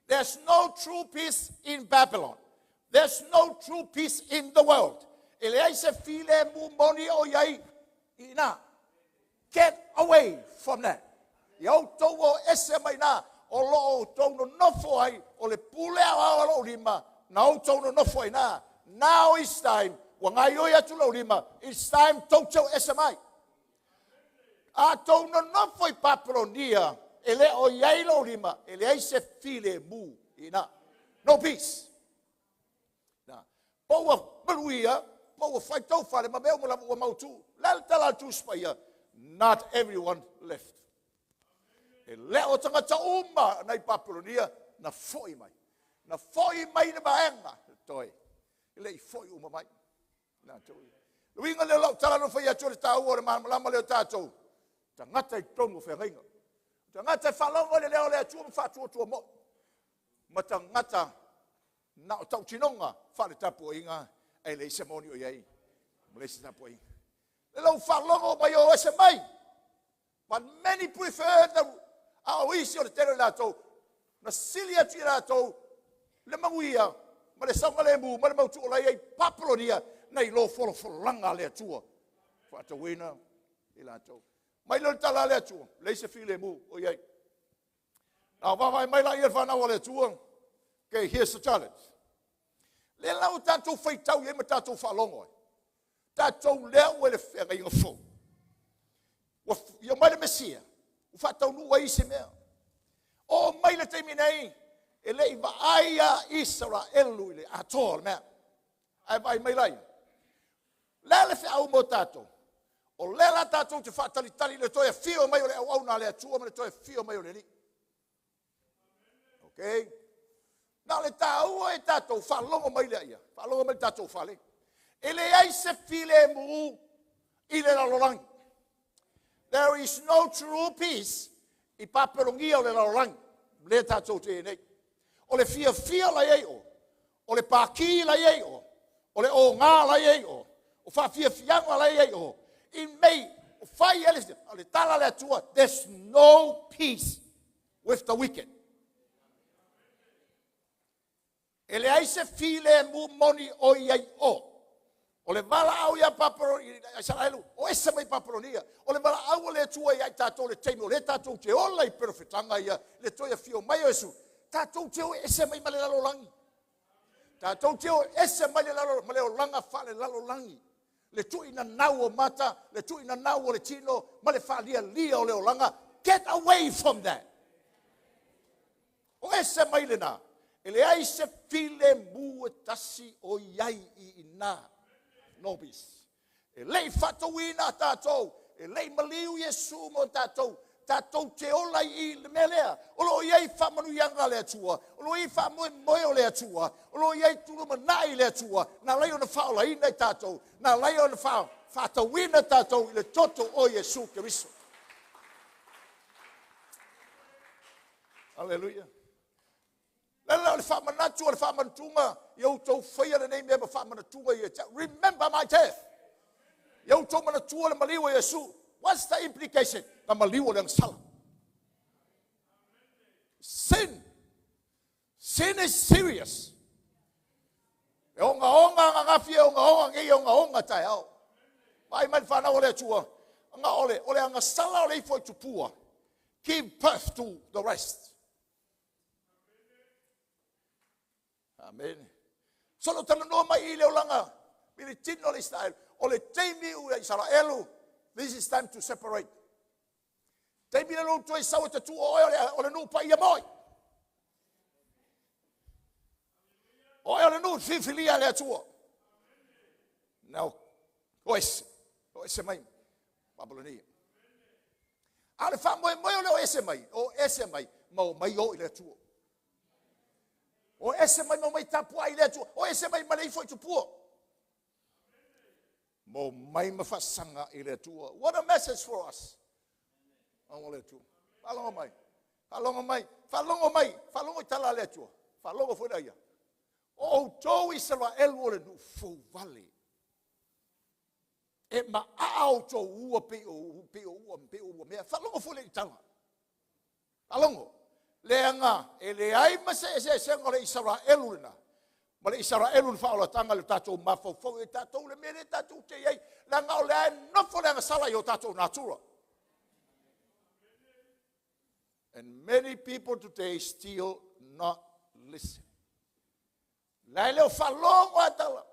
There's no true peace in Babylon. There's no true peace in the world. E leai se filemu moni o i ai i ina. Get away from that. Ia outou o ese mai ina, o lo o outou nonofo ai, o le pule aoao a lou lima, na outou nonofo ai ina. Now is time, ua gaioi atu lou lima, it's time tou te o ese mai. A tou nonofo i Papelonia, e le o i ai lou lima, e leai se filemu i ina. No peace. Na, po ua manuia, po ua fai tou fale, ma mea uma lava ua mautu. O le a le tala a le Tusi Paia? Not everyone left. E le o tagata uma na i Papelonia na foi mai. Na foi mai le vaega toe. E le i foi uma mai. Latou ia. Le uiga lea o lau tala na fai atu o le taua o le malamalama lea o tatou. Tagata i totonu o feagaiga. Tagata e faalogo i le leo o le Atua ma faatuatua moi. Ma tagata na o tautinoga faaletapuaiga ae leai se moni o i ai ma leai se tapuaiga. Le lau faalogo mai o ese mai. But many prefer the a o isi o le tele o latou na sili atu i latou le manuia ma le saogalemu ma le mautu o la i ai Papelonia nai lo folafolaga a le Atua faatauina i latou. Mai lea o le tala a le Atua, leai se filemu o i ai. A vaavaai mai la ia le fanau a le Atua, okay, here's the challenge. Lea la ua tatou faitau i ai ma tatou faalogo ai. Tatou lea ua i le feagaiga fou. Ua fia mai le Mesia, ua faataunuu ai isi mea. Oo mai le taimi nei, e le i vaai a Isaraelu i le atoa o le mea. Ae vaai mai la ia. Le a le feau mo tatou? O lea la tatou te faatalitali i le toe afio mai o le auauna a le Atua ma le toe afio mai o le Alii. Okay? Na o le taua e tatou faalogo mai lea ia, faalogo mai le tatou fale. E leai se filemu i le lalolagi. There is no true peace i Papelonia o le lalolagi. Lea tatou te i nei. O le fiafia la i ai o, o le pākī la i ai o, o le ogā la i ai o, o faafiafiaga la i ai o, in mei, o fai ai le, o le tala a le Atua, there's no peace with the wicked. E leai se filemu moni o i ai o. O le valaau ia Isaraelu, o ese mai Papelonia. O le valaau a le Atua ia i tatou le taimi o lea tatou te ola i perofetaga ia, le toe afio mai o Iesu, tatou te o ese mai ma le lalolagi. Tatou te o ese mai le lalo, ma le olaga faalelalolagi. Le tuuinanau o mata, le tuuinanau o le tino, ma le faalialia o le olaga. Get away from that. O ese mai lena. E leai se filemu e tasi o i ai i ina. No peace. E le i faatauina tatou, e le i maliu Iesu mo tatou, tatou te ola i le mea lea. O lo o i ai faamanuiaga a le Atua, o lo o i ai faamoemoe o le Atua, o lo o i ai tulumanai i le Atua, na ala ai ona faaolaina i tatou, na ala ai ona faatauina tatou i le toto o Iesu Keriso. Aleluia. Le la o le faamanatu o le faamanatuga, ia outou faia lenei mea ma faamanatuga ia te au. Remember my death. Ia outou manatua le maliu o Iesu. What's the implication? Na maliu o le agasala. Sin. Sin is serious. E ogaoga ananafi, e ogaoga nei, e ogaoga taeao. Vaai mai le fanau o le Atua, aga o le, o le agasala o le ifo i tupua. Give birth to the rest. Amen. Solo talanoa mai i le olaga i le tino o le Israel. O le taimi u ia Isaraelu, this is time to separate. Taimi le lou toe sau e te tu o oe o le nuu paia moi. Oe o le nuu filifilia le Atua. Now, o ese, o ese mai Babylonia. A o le faamoemoe o le o ese mai, o ese mai, ma o mai o i le Atua. O ese mai ma mai tapuai i le Atua, o ese mai ma le ifo i tupua. Mo mai ma faasaga i le Atua. What a message for us. Ao le Atua. Faalogo mai. Faalogo mai. Faalogo mai. Faalogo i tala a le Atua. Faalogo foi ia. O outou Isaraelu o le nuu fou vale. E maa outou ua pei o pei o ua pei o ua mea. Faalogo foi le i tala. Faalogo. Leaga e leai ma se eseesega o le Isaraelu lena. Ma le Isaraelu na faaolataga le tatou mafaufau e tatou le mea lea tatou te i ai. Leaga o lea e nofo le agasala i o tatou natura. And many people today still not listen. La e le o faalogo a tala.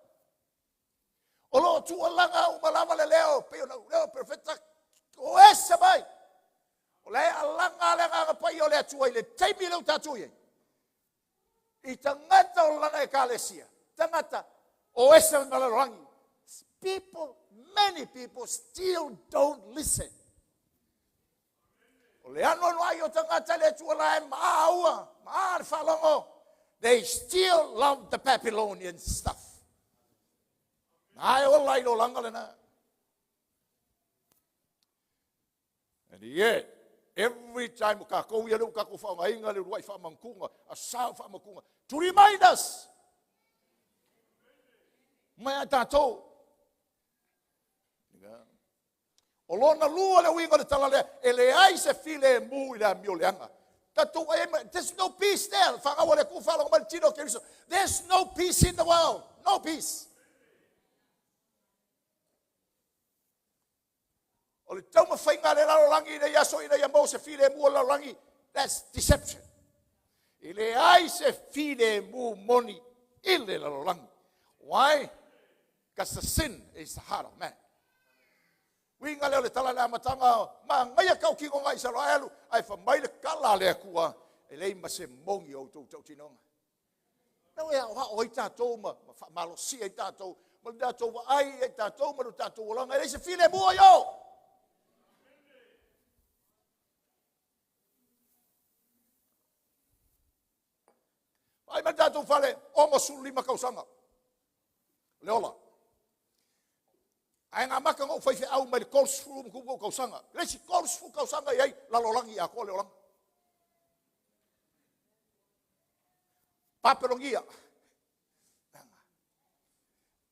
O loo tuualaga uma lava le leo, pei ona leo profeta o ese mai. O le alaga le agaga paia o le Atua i le taimi lea ua tatou i ai. I tagata o lana ekalesia, tagata o ese ma le lalolagi. People, many people still don't listen. O le anoanoai o tagata le Atua la e maa ua, maa le faalogo. They still love the Babylonian stuff. Na e ola i lo langa lena. And yet, every time o kākou ia le u kākou whaongainga le ruai whaamangkunga, a sao whaamangkunga, to remind us, mai a tātou. O lona lua le uiga o le tala lea, e leai se filemu i le amio leaga. Tatou ai there's no peace there. Whakawa le ku whalogo mai le tino o Keriso. There's no peace in the world. No peace. O le taumafaiga a le lalolagi ina ia aso ina ia maua se filemu o le lalolagi, that's deception. E leai se filemu moni i le lalolagi. Why? Because the sin is the heart of man. Uiga lea o le tala le amataga, magaia tautinoga Isaraelu, ae fai mai le tala a le Atua, e leai ma se moni o outou tautinoga. Nau e aoao ai tatou ma faamalosia ai tatou, ma le tatou vaai ai tatou ma le tatou olaga, e leai se filemu o i o. Ai ma le tatou fale, 65 tausaga. Le ola. Ae amata na ou faifeau mai le 30 ma tupu tausaga. Le isi 30 tausaga i ai lalolagi atoa le olaga. Papelonia.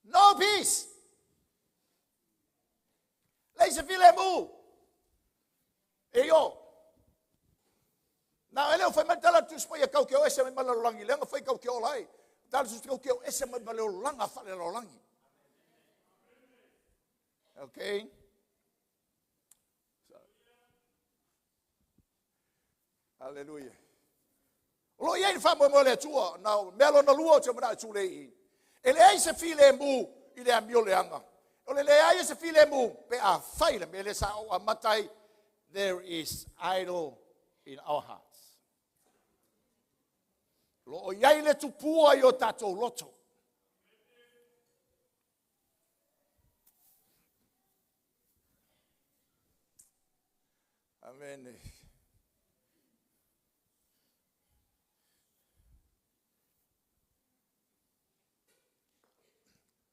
No peace. Leai se filemu. E io. Na ele o fai mai tala tusi mai e kau ke o ese mai ma le lalolagi. Leaga fai kau ke ola ai. Tala tusi kau ke o ese mai ma le olaga faale lalolagi. Okay. Hallelujah. O lo i ai le faamoemoe o le Atua, na mea lona lua o te manao e tulei i. E leai se filemu i le amio leaga. O le leai e se filemu pe a fai le mea lea sa ou amata ai, there is idol in our hearts. Lo o iai le tupua i o tātou loto. Amen.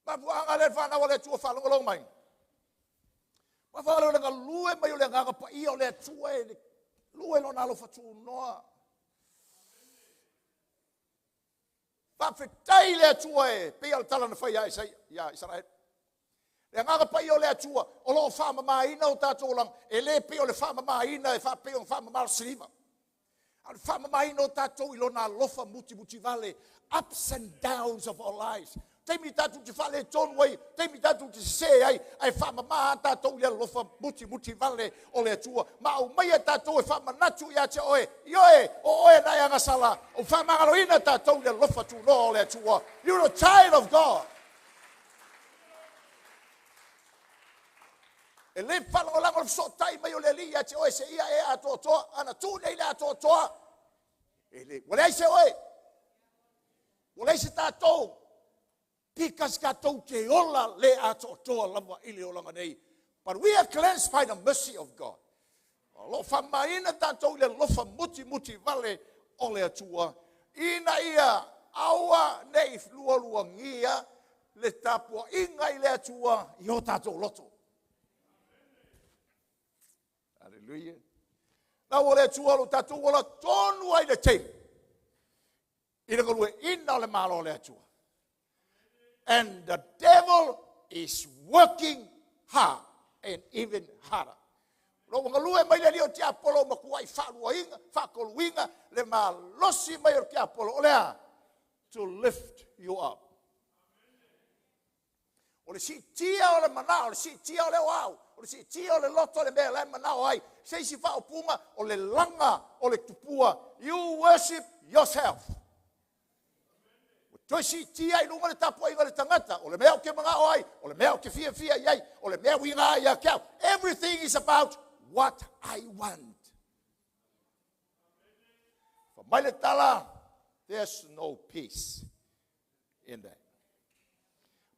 Mafuaaga lea le fanau a le Atua faalogologo mai. Mafuaaga lea o le galue mai o le agaga paia o le Atua e lue lona alofa tunoa. Faafetai le Atua e pei o le tala na fai ia Isaia, ia Isaraelu. Le agaga paia o le Atua o loo faamamaina o tatou olaga, e le pei o le faamamaina e faapei ona faamama o le siliva. A o le faamamaina o tatou i lona alofa mutimutivale, ups and downs of our lives. Taimi tatou te faaletonu ai, taimi tatou te sese ai, ae faamama tatou i le alofa mutimutivale o le Atua. Ma aumaia tatou e faamanatu ia te oe, ioe, o oe na e agasala, o faamagaloina tatou i le alofa tunoa o le Atua. You're a child of God. E le faalagolago le fesootai mai o le Alii ia te oe seia e atoatoa, ana tuu nei le atoatoa, e le, ua leai se oe, ua leai se tatou, because tatou te ola le atoatoa lava i le olaga nei. But we are cleansed by the mercy of God. O lo o faamamaina tatou i le alofa mutimuti vale o le Atua, ina ia Aua ne i lualuagia le tapuaiga i le Atua i o tatou loto. Hallelujah. Na ua le Atua lo tatou ola tonu ai le teimi. I le galueaiina o le Malo o le Atua. And the devil is working hard and even harder. Lo ua galue mai le alii o tiapolo ma kuai faaluaina, faatoluina le malosi mai o le tiapolo. O le a? To lift you up. O le siitia o le manao, o le siitia o le oau, o le siitia o le loto le mea la e manao ai. Se isi faaupuga, o le laga o le tupua. You worship yourself. Ua toe siitia i luga le tapuaiga le tagata. O le mea o te manao ai, o le mea o te fiafia i ai, o le mea uiga ai ia te au. Everything is about what I want. Fa mai le tala, there's no peace in that.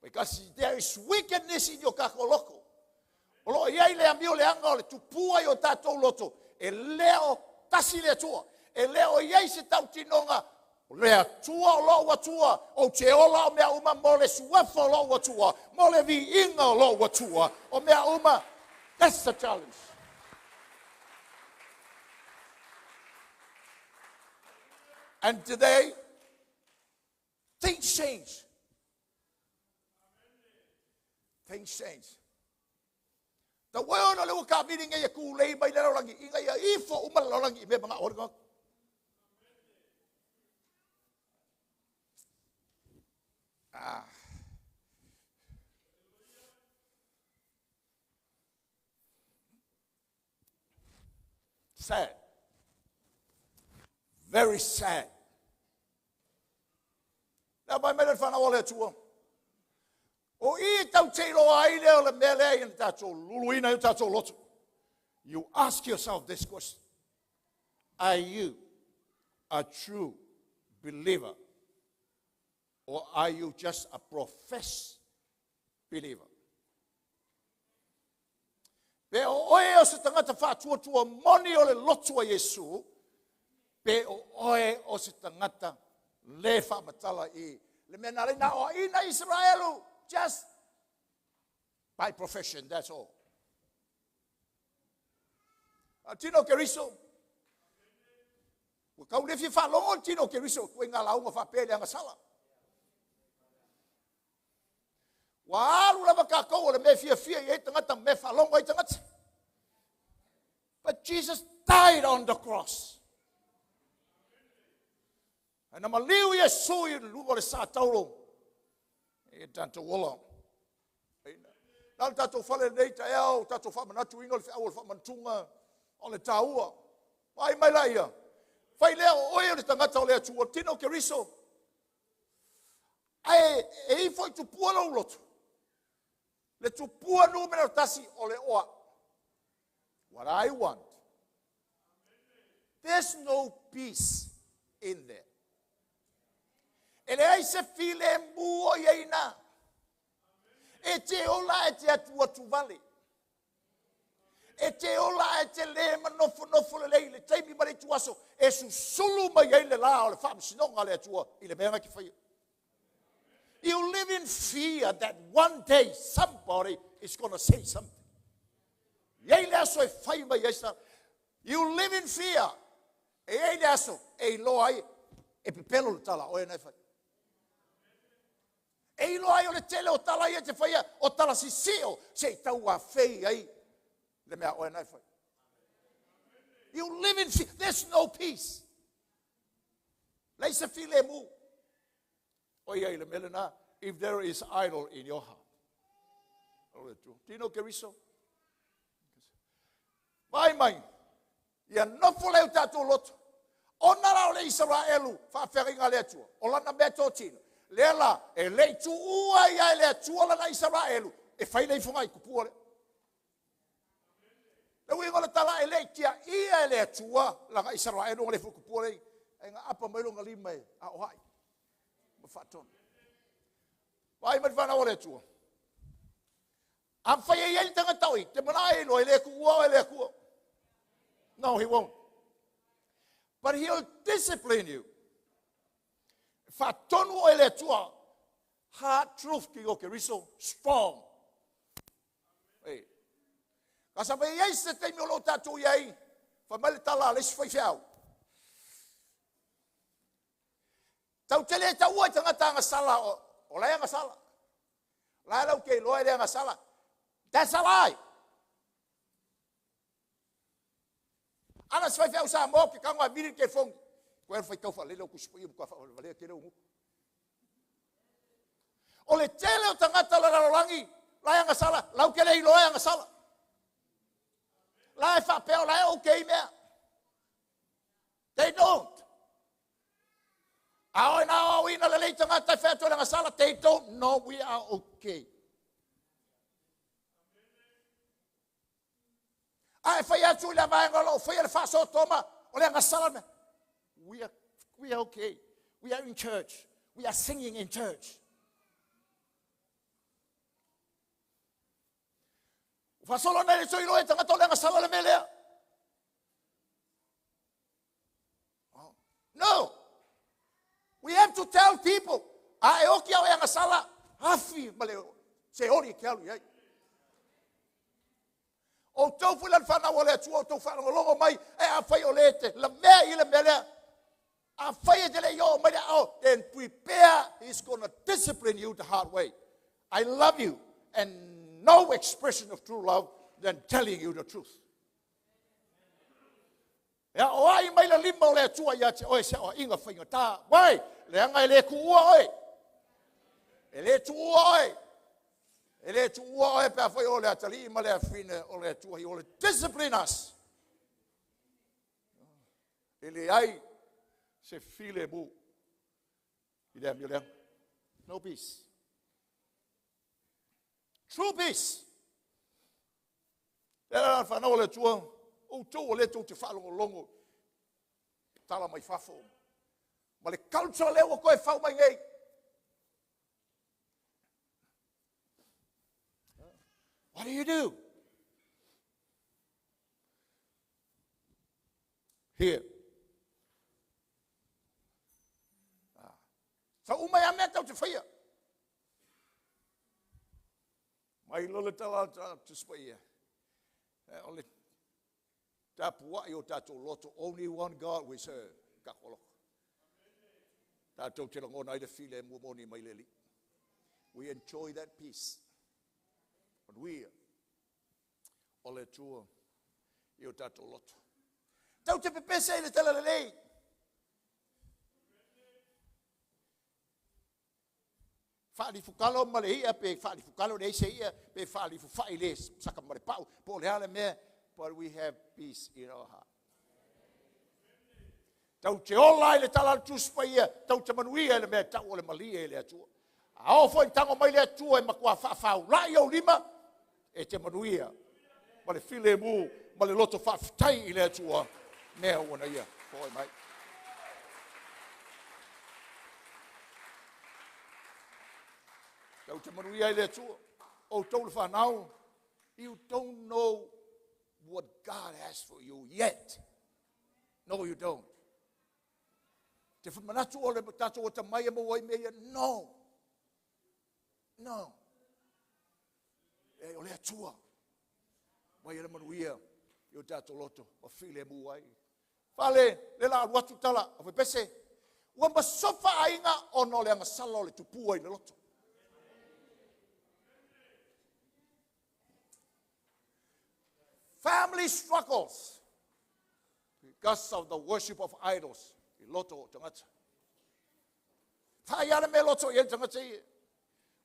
Because there is wickedness in your kakoloko. O lo iai le amio le anga o le tupua i o tātou loto. E leo tasi le Atua. E leo iai se tautinoga o le Atua o lou Atua, o te ola o mea uma mo le suafa o lou Atua, mo le viiga o lou Atua, o mea uma. That's the challenge. And today, things change. Things change. The world o le ua kavili ngai e kūlei mai le lalolagi, ina ia ifo uma le lalolagi i mea manao o le tagata. Ah. Sad. Very sad. Le mai mai le whanau o le Atua. O i tau te iloa ai lea o le mea lea i na tātou luluina i o tātou loto. You ask yourself this question. Are you a true believer? Or are you just a professed believer? Pe o oe o se tagata faatuatua moni o le lotu a Iesu, pe o oe o se tagata le faamatala i le mea na leina o ina Israelu, just by profession, that's all. A tino ke riso, ua tau le fia faalogo le tino ke riso, ua ngā lauga faapea le agasala. Ua alu lava kākou o le mea fiafia i ai tagata, mea faalogo ai tagata. But Jesus died on the cross. Ae na maliu Iesu i luga o le sa tauro. E tātou ola. Na le tātou fale nei ta eo, tātou whaamanatu ina o le whiau o le whaamantunga o le tāua. Ai mai la ia. Whai lea o oe o le tangata o le Atua, tino ke riso. Ae e ifo i tupua lou loto. Le tupua numero tasi o le oa. What I want. There's no peace in there. E leai se filemu o i ina. E te ola e te atu atu vale. E te ola e te le manofo nofo le lei le taimi ma le tuaso. E susulu mai ai le la o le whaamasinoga le Atua i le mea ki whaia. You live in fear that one day somebody is going to say something. Iai le aso e whai mai ai sa. You live in fear. E iai le aso e iloa ai e pepelo le tala o e nai whai. E iloa ai o le tele o tala ia te whaia o tala sisio se i tau a whei ai le mea o e nai whai. You live in fear. There's no peace. Lei se filemu. O ia i le mele na, if there is idol in your heart. O le tu. Tino ke riso. Vai mai. Ia nofo leu tātou loto. Ona la o le Israelu whaawhenga le Atua. O lana mea tō tino. Lea la, e lei tu ua ia le Atua lana Israelu. E whai lei whangai kupua le. Le uinga le tala e lei tia ia e le Atua lana Israelu o le fukupua lei. E ngā apa mai longa lima e a o hai. Ma whaatonu. Vai mai whanau o le Atua. A whai e iai tangata oi, te mana e loa e le kuua o e le akua. No, he won't. But he'll discipline you. Faatonu oe e le Atua. Hard truth ki o Keriso, strong. Ei. Ka sa fai ai se taimi o lo o tatou i ai, fai mai le tala a le isi faifeau. Tau te le taua i tagata agasala o la e agasala. La e lau ke iloa e le agasala. That's a lie. Ana se faifeau Samoa ke tago a vili le telefoni. Koe alu faitau faalele o Tusi Paia matua faavalevalea tele ou gutu. O le tele o tagata o le lalolagi la e agasala, lau te le iloa e agasala. La e faapea o la e okay mea. They don't. A oe na aoaoina lelei tagata e fai atu o le agasala, they don't know we are okay. A e fai atu i le vaega o lo o faia le faasoatoma, o le agasala mea. We are okay. We are in church. We are singing in church. Faasolo nei le sui loa e tagata o le agasala le mea lea. Oh. No. We have to tell people. A e oki au e agasala, afi ma le se oli e ke alu i ai. Outou foi la le fanau a le Atua, outou faalogologo mai, e afai o le te lavea i le mea lea, afai e te le i oo mai le ao, then prepare, he's gonna discipline you the hard way. I love you, and no expression of true love than telling you the truth. E aoai mai le lima o le Atua ia te oe se aoaiga faigata. Why? Leaga e le tuua oe. E le tuua oe. E le tuua oe pe afai o le atalii ma le afine o le Atua. He will discipline us. E leai se filemu i le amio leaga. No peace. True peace. Le ala whanau o le Atua, outou o lea tou te faalogologo tala mai fafo. Ma le culture lea ua toe fau mai nei. What do you do? Here. Sa uma ia mea tau te whaia. Mai loa le tala a Tusi Paia, o le tapuai o tatou loto, only one God we serve, tatou loto. Tatou te lagona ai le filemu moni mai le Alii. We enjoy that peace. Manuia o le Atua i o tatou loto. Tau te pepese i le tala lelei. Faalifukalo ma le ia, pe faalifukalo leai se ia, pe faalifufai le saka ma le pau, po o le a le mea, but we have peace in our heart. Tau te ola ai le tala a le Tusi Paia, tau te manuia i le mea tau o le malie i le Atua. A oo foi tago mai le Atua e matua faafaulai ou lima, e te manuia ma le filemu ma le loto faafetai i le Atua, mea ua na ia foai mai. Tau te manuia i le Atua, outou le whanau, you don't know what God has for you yet. No, you don't. Te whamanatu o le tātou o tamai e maua ai mea ia, no. No. E o le Atua. Mai e le manuia i o tātou loto, ma filemu ai. Fale, le la alu atu tala, a pepese, ua masofa aiga ona o le agasala o le tupua i le loto. Family struggles because of the worship of idols i loto o tagata. Whai ala me loto i e tagata i.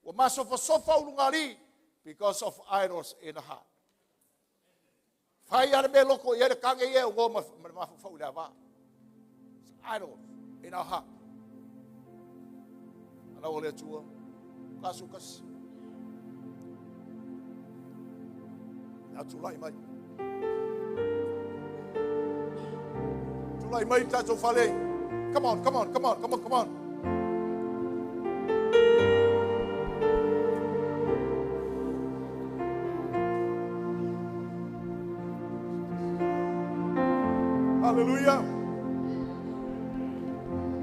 Ua masofasofa ulugali because of idols in the heart. Whai ala me loko i e le kange i e o ma mafufau i le ava. It's idols in our heart. Ana o le Atua, kasu kasi. A tulai mai. Tulai mai tātou fale. Come on, come on, come on, come on, come on. Hallelujah.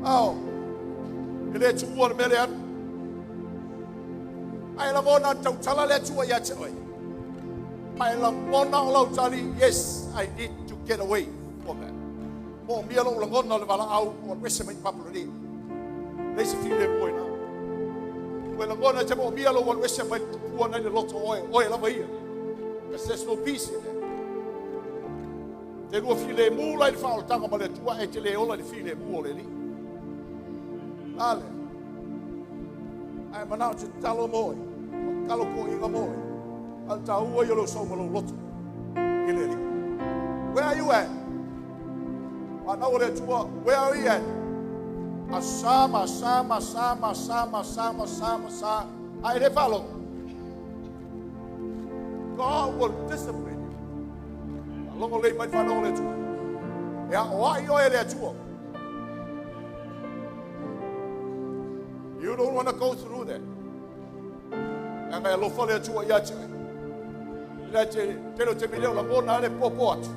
Ao, e le le tuua le mea le alu. Ae lagona tautala le Atua ia te oe. Ma e lagona o lau tali, yes, I need to get away from that. Mo mia lou lagona o le valaau o alu ese mai papa lenei. Leai se filemu i ina. Ua e lagona e te moomia lou alu ese mai le tupua nai le loto oe, oe lava ia. Because there's no peace in there. Te lua filemu la i le faaolataga ma le Atua, e te le ola i le filemu o le Alii. Ale. Ae manao te tatalo mo oe, ma tatalo toaiga mo oe. A o le taua ia o lou sau ma lou loto i le Alii. Where are you at? Whanau o le Atua, where are you at? Asa ma sa ma sa ma sa ma sa ma sa ma sa. A e le faalogo. God will discipline you. Faalogo lelei mai le whanau o le Atua. E a o ai oe le Atua. You don't want to go through that. E anga e alofa le Atua ia te oe. Le te tele o te mile o lagona ale popo atu.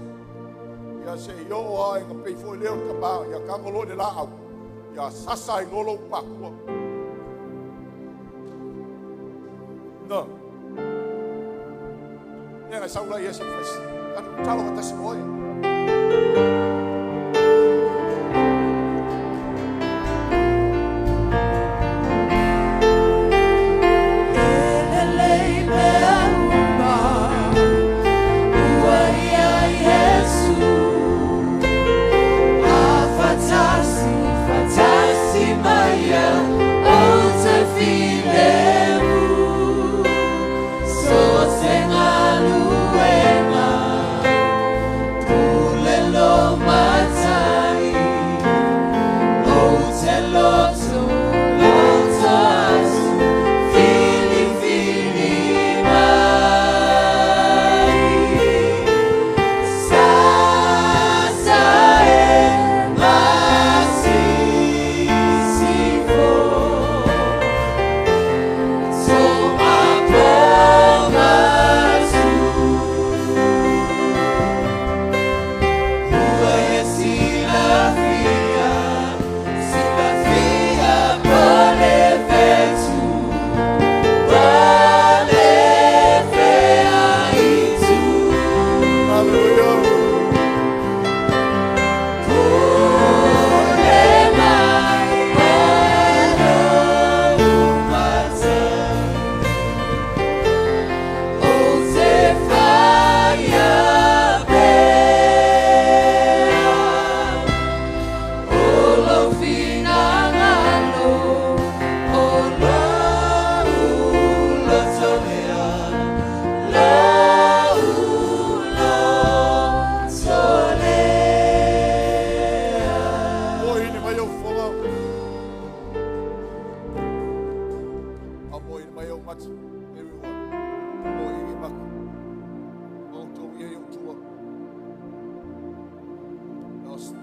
Ia se i o ai ka pei foi leo ka ma ia kangolo le la au. Ia sasa i lolo pakua. No. Ia ngai saula ia se fes. Ka talo ka tasi moe.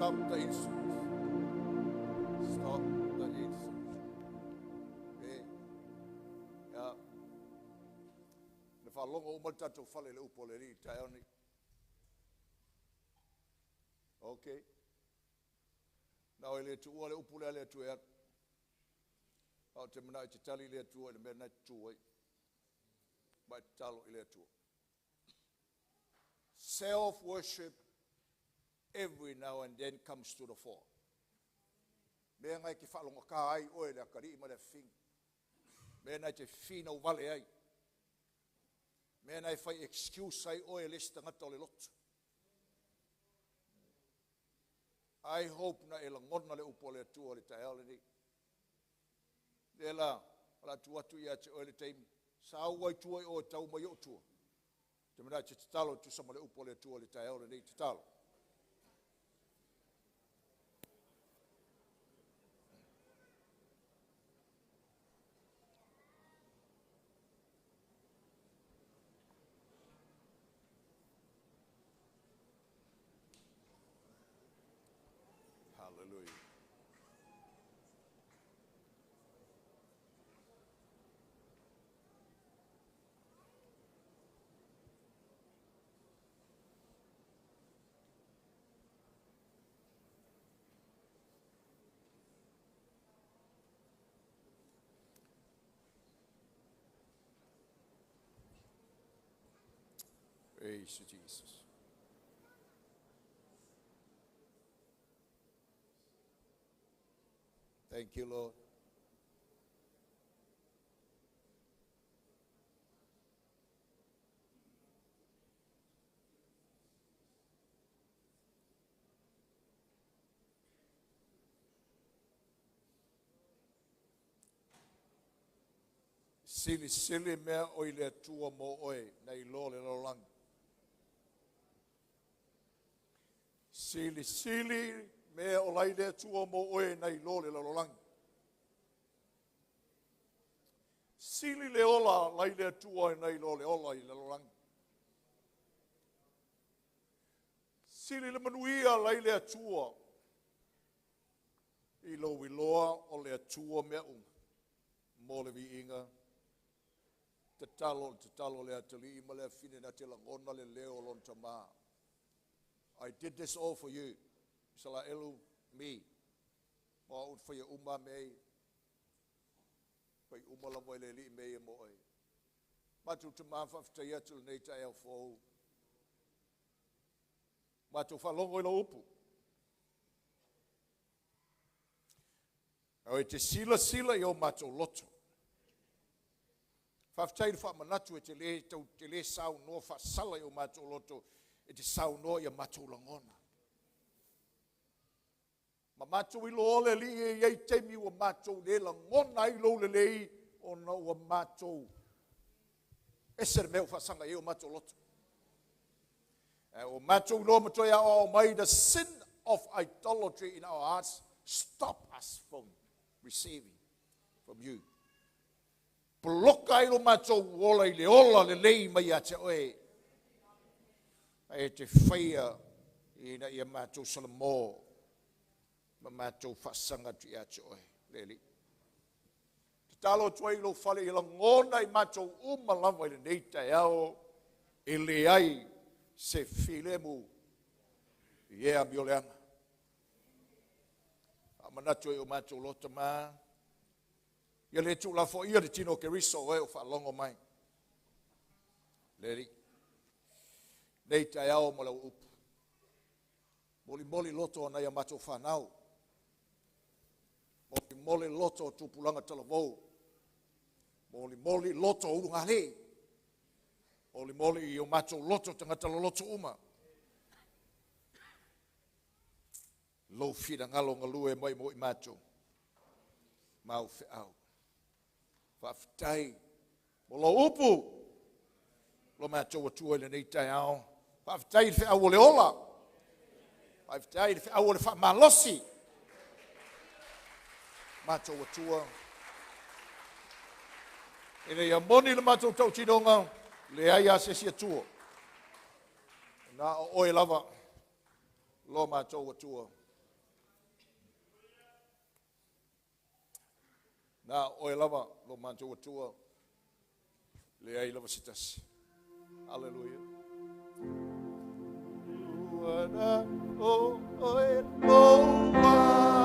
Stop the insult. Stop the insult. Okay. Ya. Le whalongo o mal tātou whale le upo le ri, tae oni. Okay. Nā o le tuua le upu le ale atu e atu. Au te mana i te tali le atua i le mea nai te tū ai. Mai te talo i le atua. Self-worship every now and then comes to the fore. Mea ngai ke whaalonga ka ai oe le akari ma le whing. Mea nai te whina wale ai. Mea nai whai excuse ai oe le ngata o le lotu. I hope na e langona le upo le atua le taeao lenei. Le la, la tu atu ia te oe le taimi. Sa au ai tua i oe tau mai o tua. Te mena te tatalo tu sama le upo le atua le taeao lenei tatalo. Hallelujah. Praise you, Jesus. Thank you, Lord. Silisili mea o i le Atua mo oe nai lo le lalolagi. Silisili mea o lai le Atua mo oe nai lo le lalolagi. Sili le ola lai le Atua nai lo le ola i le lalolagi. Sili le manuia lai le Atua i lou iloa o le Atua mea uma mo le viiga. Tatalo o le tatalo le atalii ma le afafine na te lagona le leo o lona tamā. I did this all for you. Isalaelu, me. O au na faia uma mea ia. Fai uma lava e le Alii mea ia mo oe. Matou tamā faafetai atu i lenei taeao fou. Matou faalogo i lau upu. Ao e te silasila i o matou loto. Faafetai i le faamanatu e te le tau te le saunoa faasala i o matou loto, e te saunoa i a matou lagona. Ma matou iloa le Alii e i ai taimi ua matou le lagona ai lou lelei ona ua matou ese le mea ua faasaga i ai o matou loto. Ae ua matou iloa ma toe aoao mai the sin of idolatry in our hearts stop us from receiving from you. Poloka ai lo matou ola i le ola lelei mai ia te oe. Ae te faia ina ia matou salamo ma matou faasaga atu ia te oe, le Alii. Tatalo atu ai i lou fale ia lagona i matou uma lava i lenei taeao e leai se filemu i e amioleaga. Faamanatu ai o matou loto ma ia le tuulafoaia le tino o Keriso o e o faalogo mai. Le Alii, nei taeao ma lau upu. Molimoli loto o nai a matou fanau. Molimoli loto o tupulaga talavou. Molimoli loto o ulugalii. Molimoli i o matou loto tagata loloto uma. Lou finagalo galue mai mo i matou. Ma au feau. Faafetai mo lou upu. Lo matou Atua i lenei taeao. Faafetai i le feau o le ola. Faafetai i le feau o le faamalosi. Matou Atua. Ina ia moni le matou tautinoga, leai a se isi Atua. Na o oe lava, lo matou Atua. Na o oe lava, lo matou Atua. Leai lava se tasi. Haleluia. Ua na o oe lo Atua.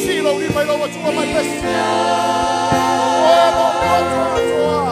Silo lima i lou Atua mai pesi. Oe lo Atua.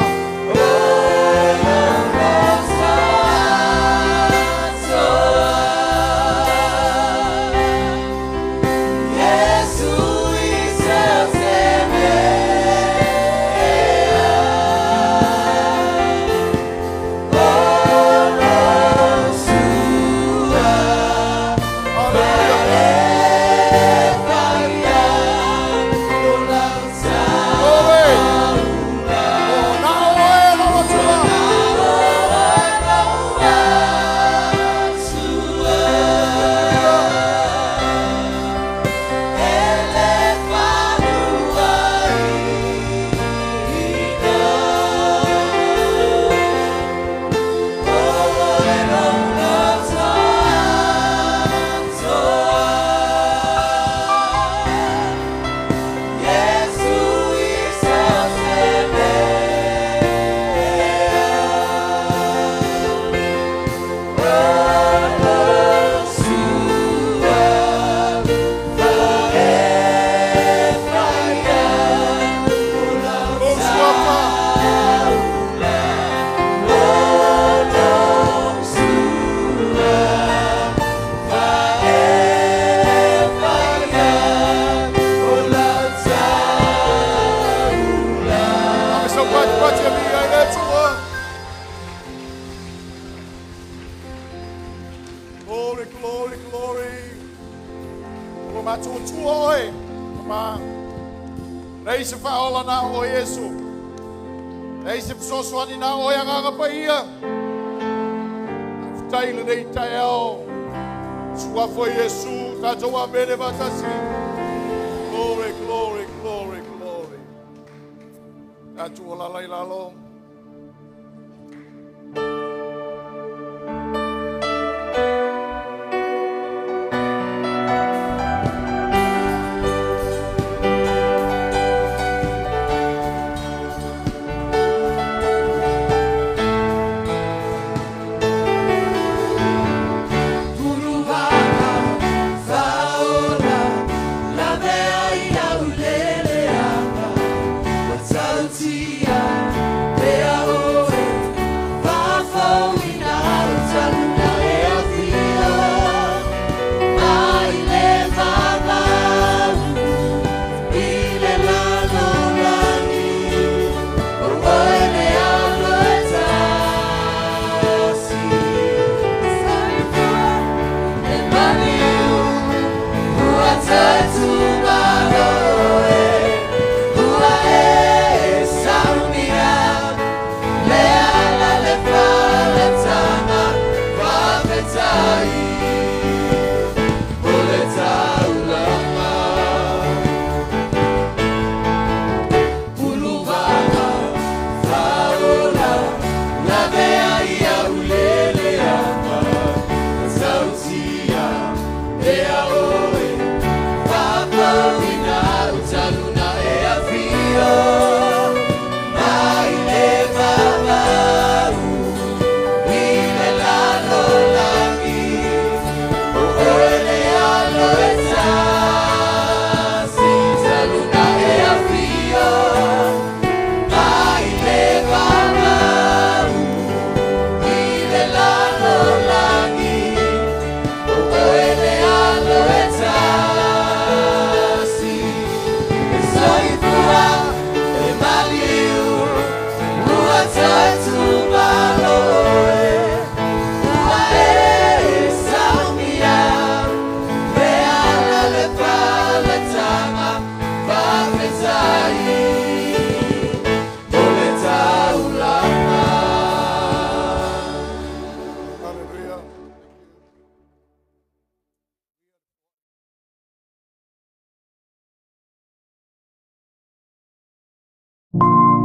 Glory, glory. Ua matuatua oe. Ma. Lei se whaola na o Yesu. Lei se fesoasoani na o Agaga Paia. Faafetai lenei taeao. Suafa o Iesu, tatou amene faatasi. Glory, glory, glory, glory. Tatou alala i lalo. Hallelujah. Thank you.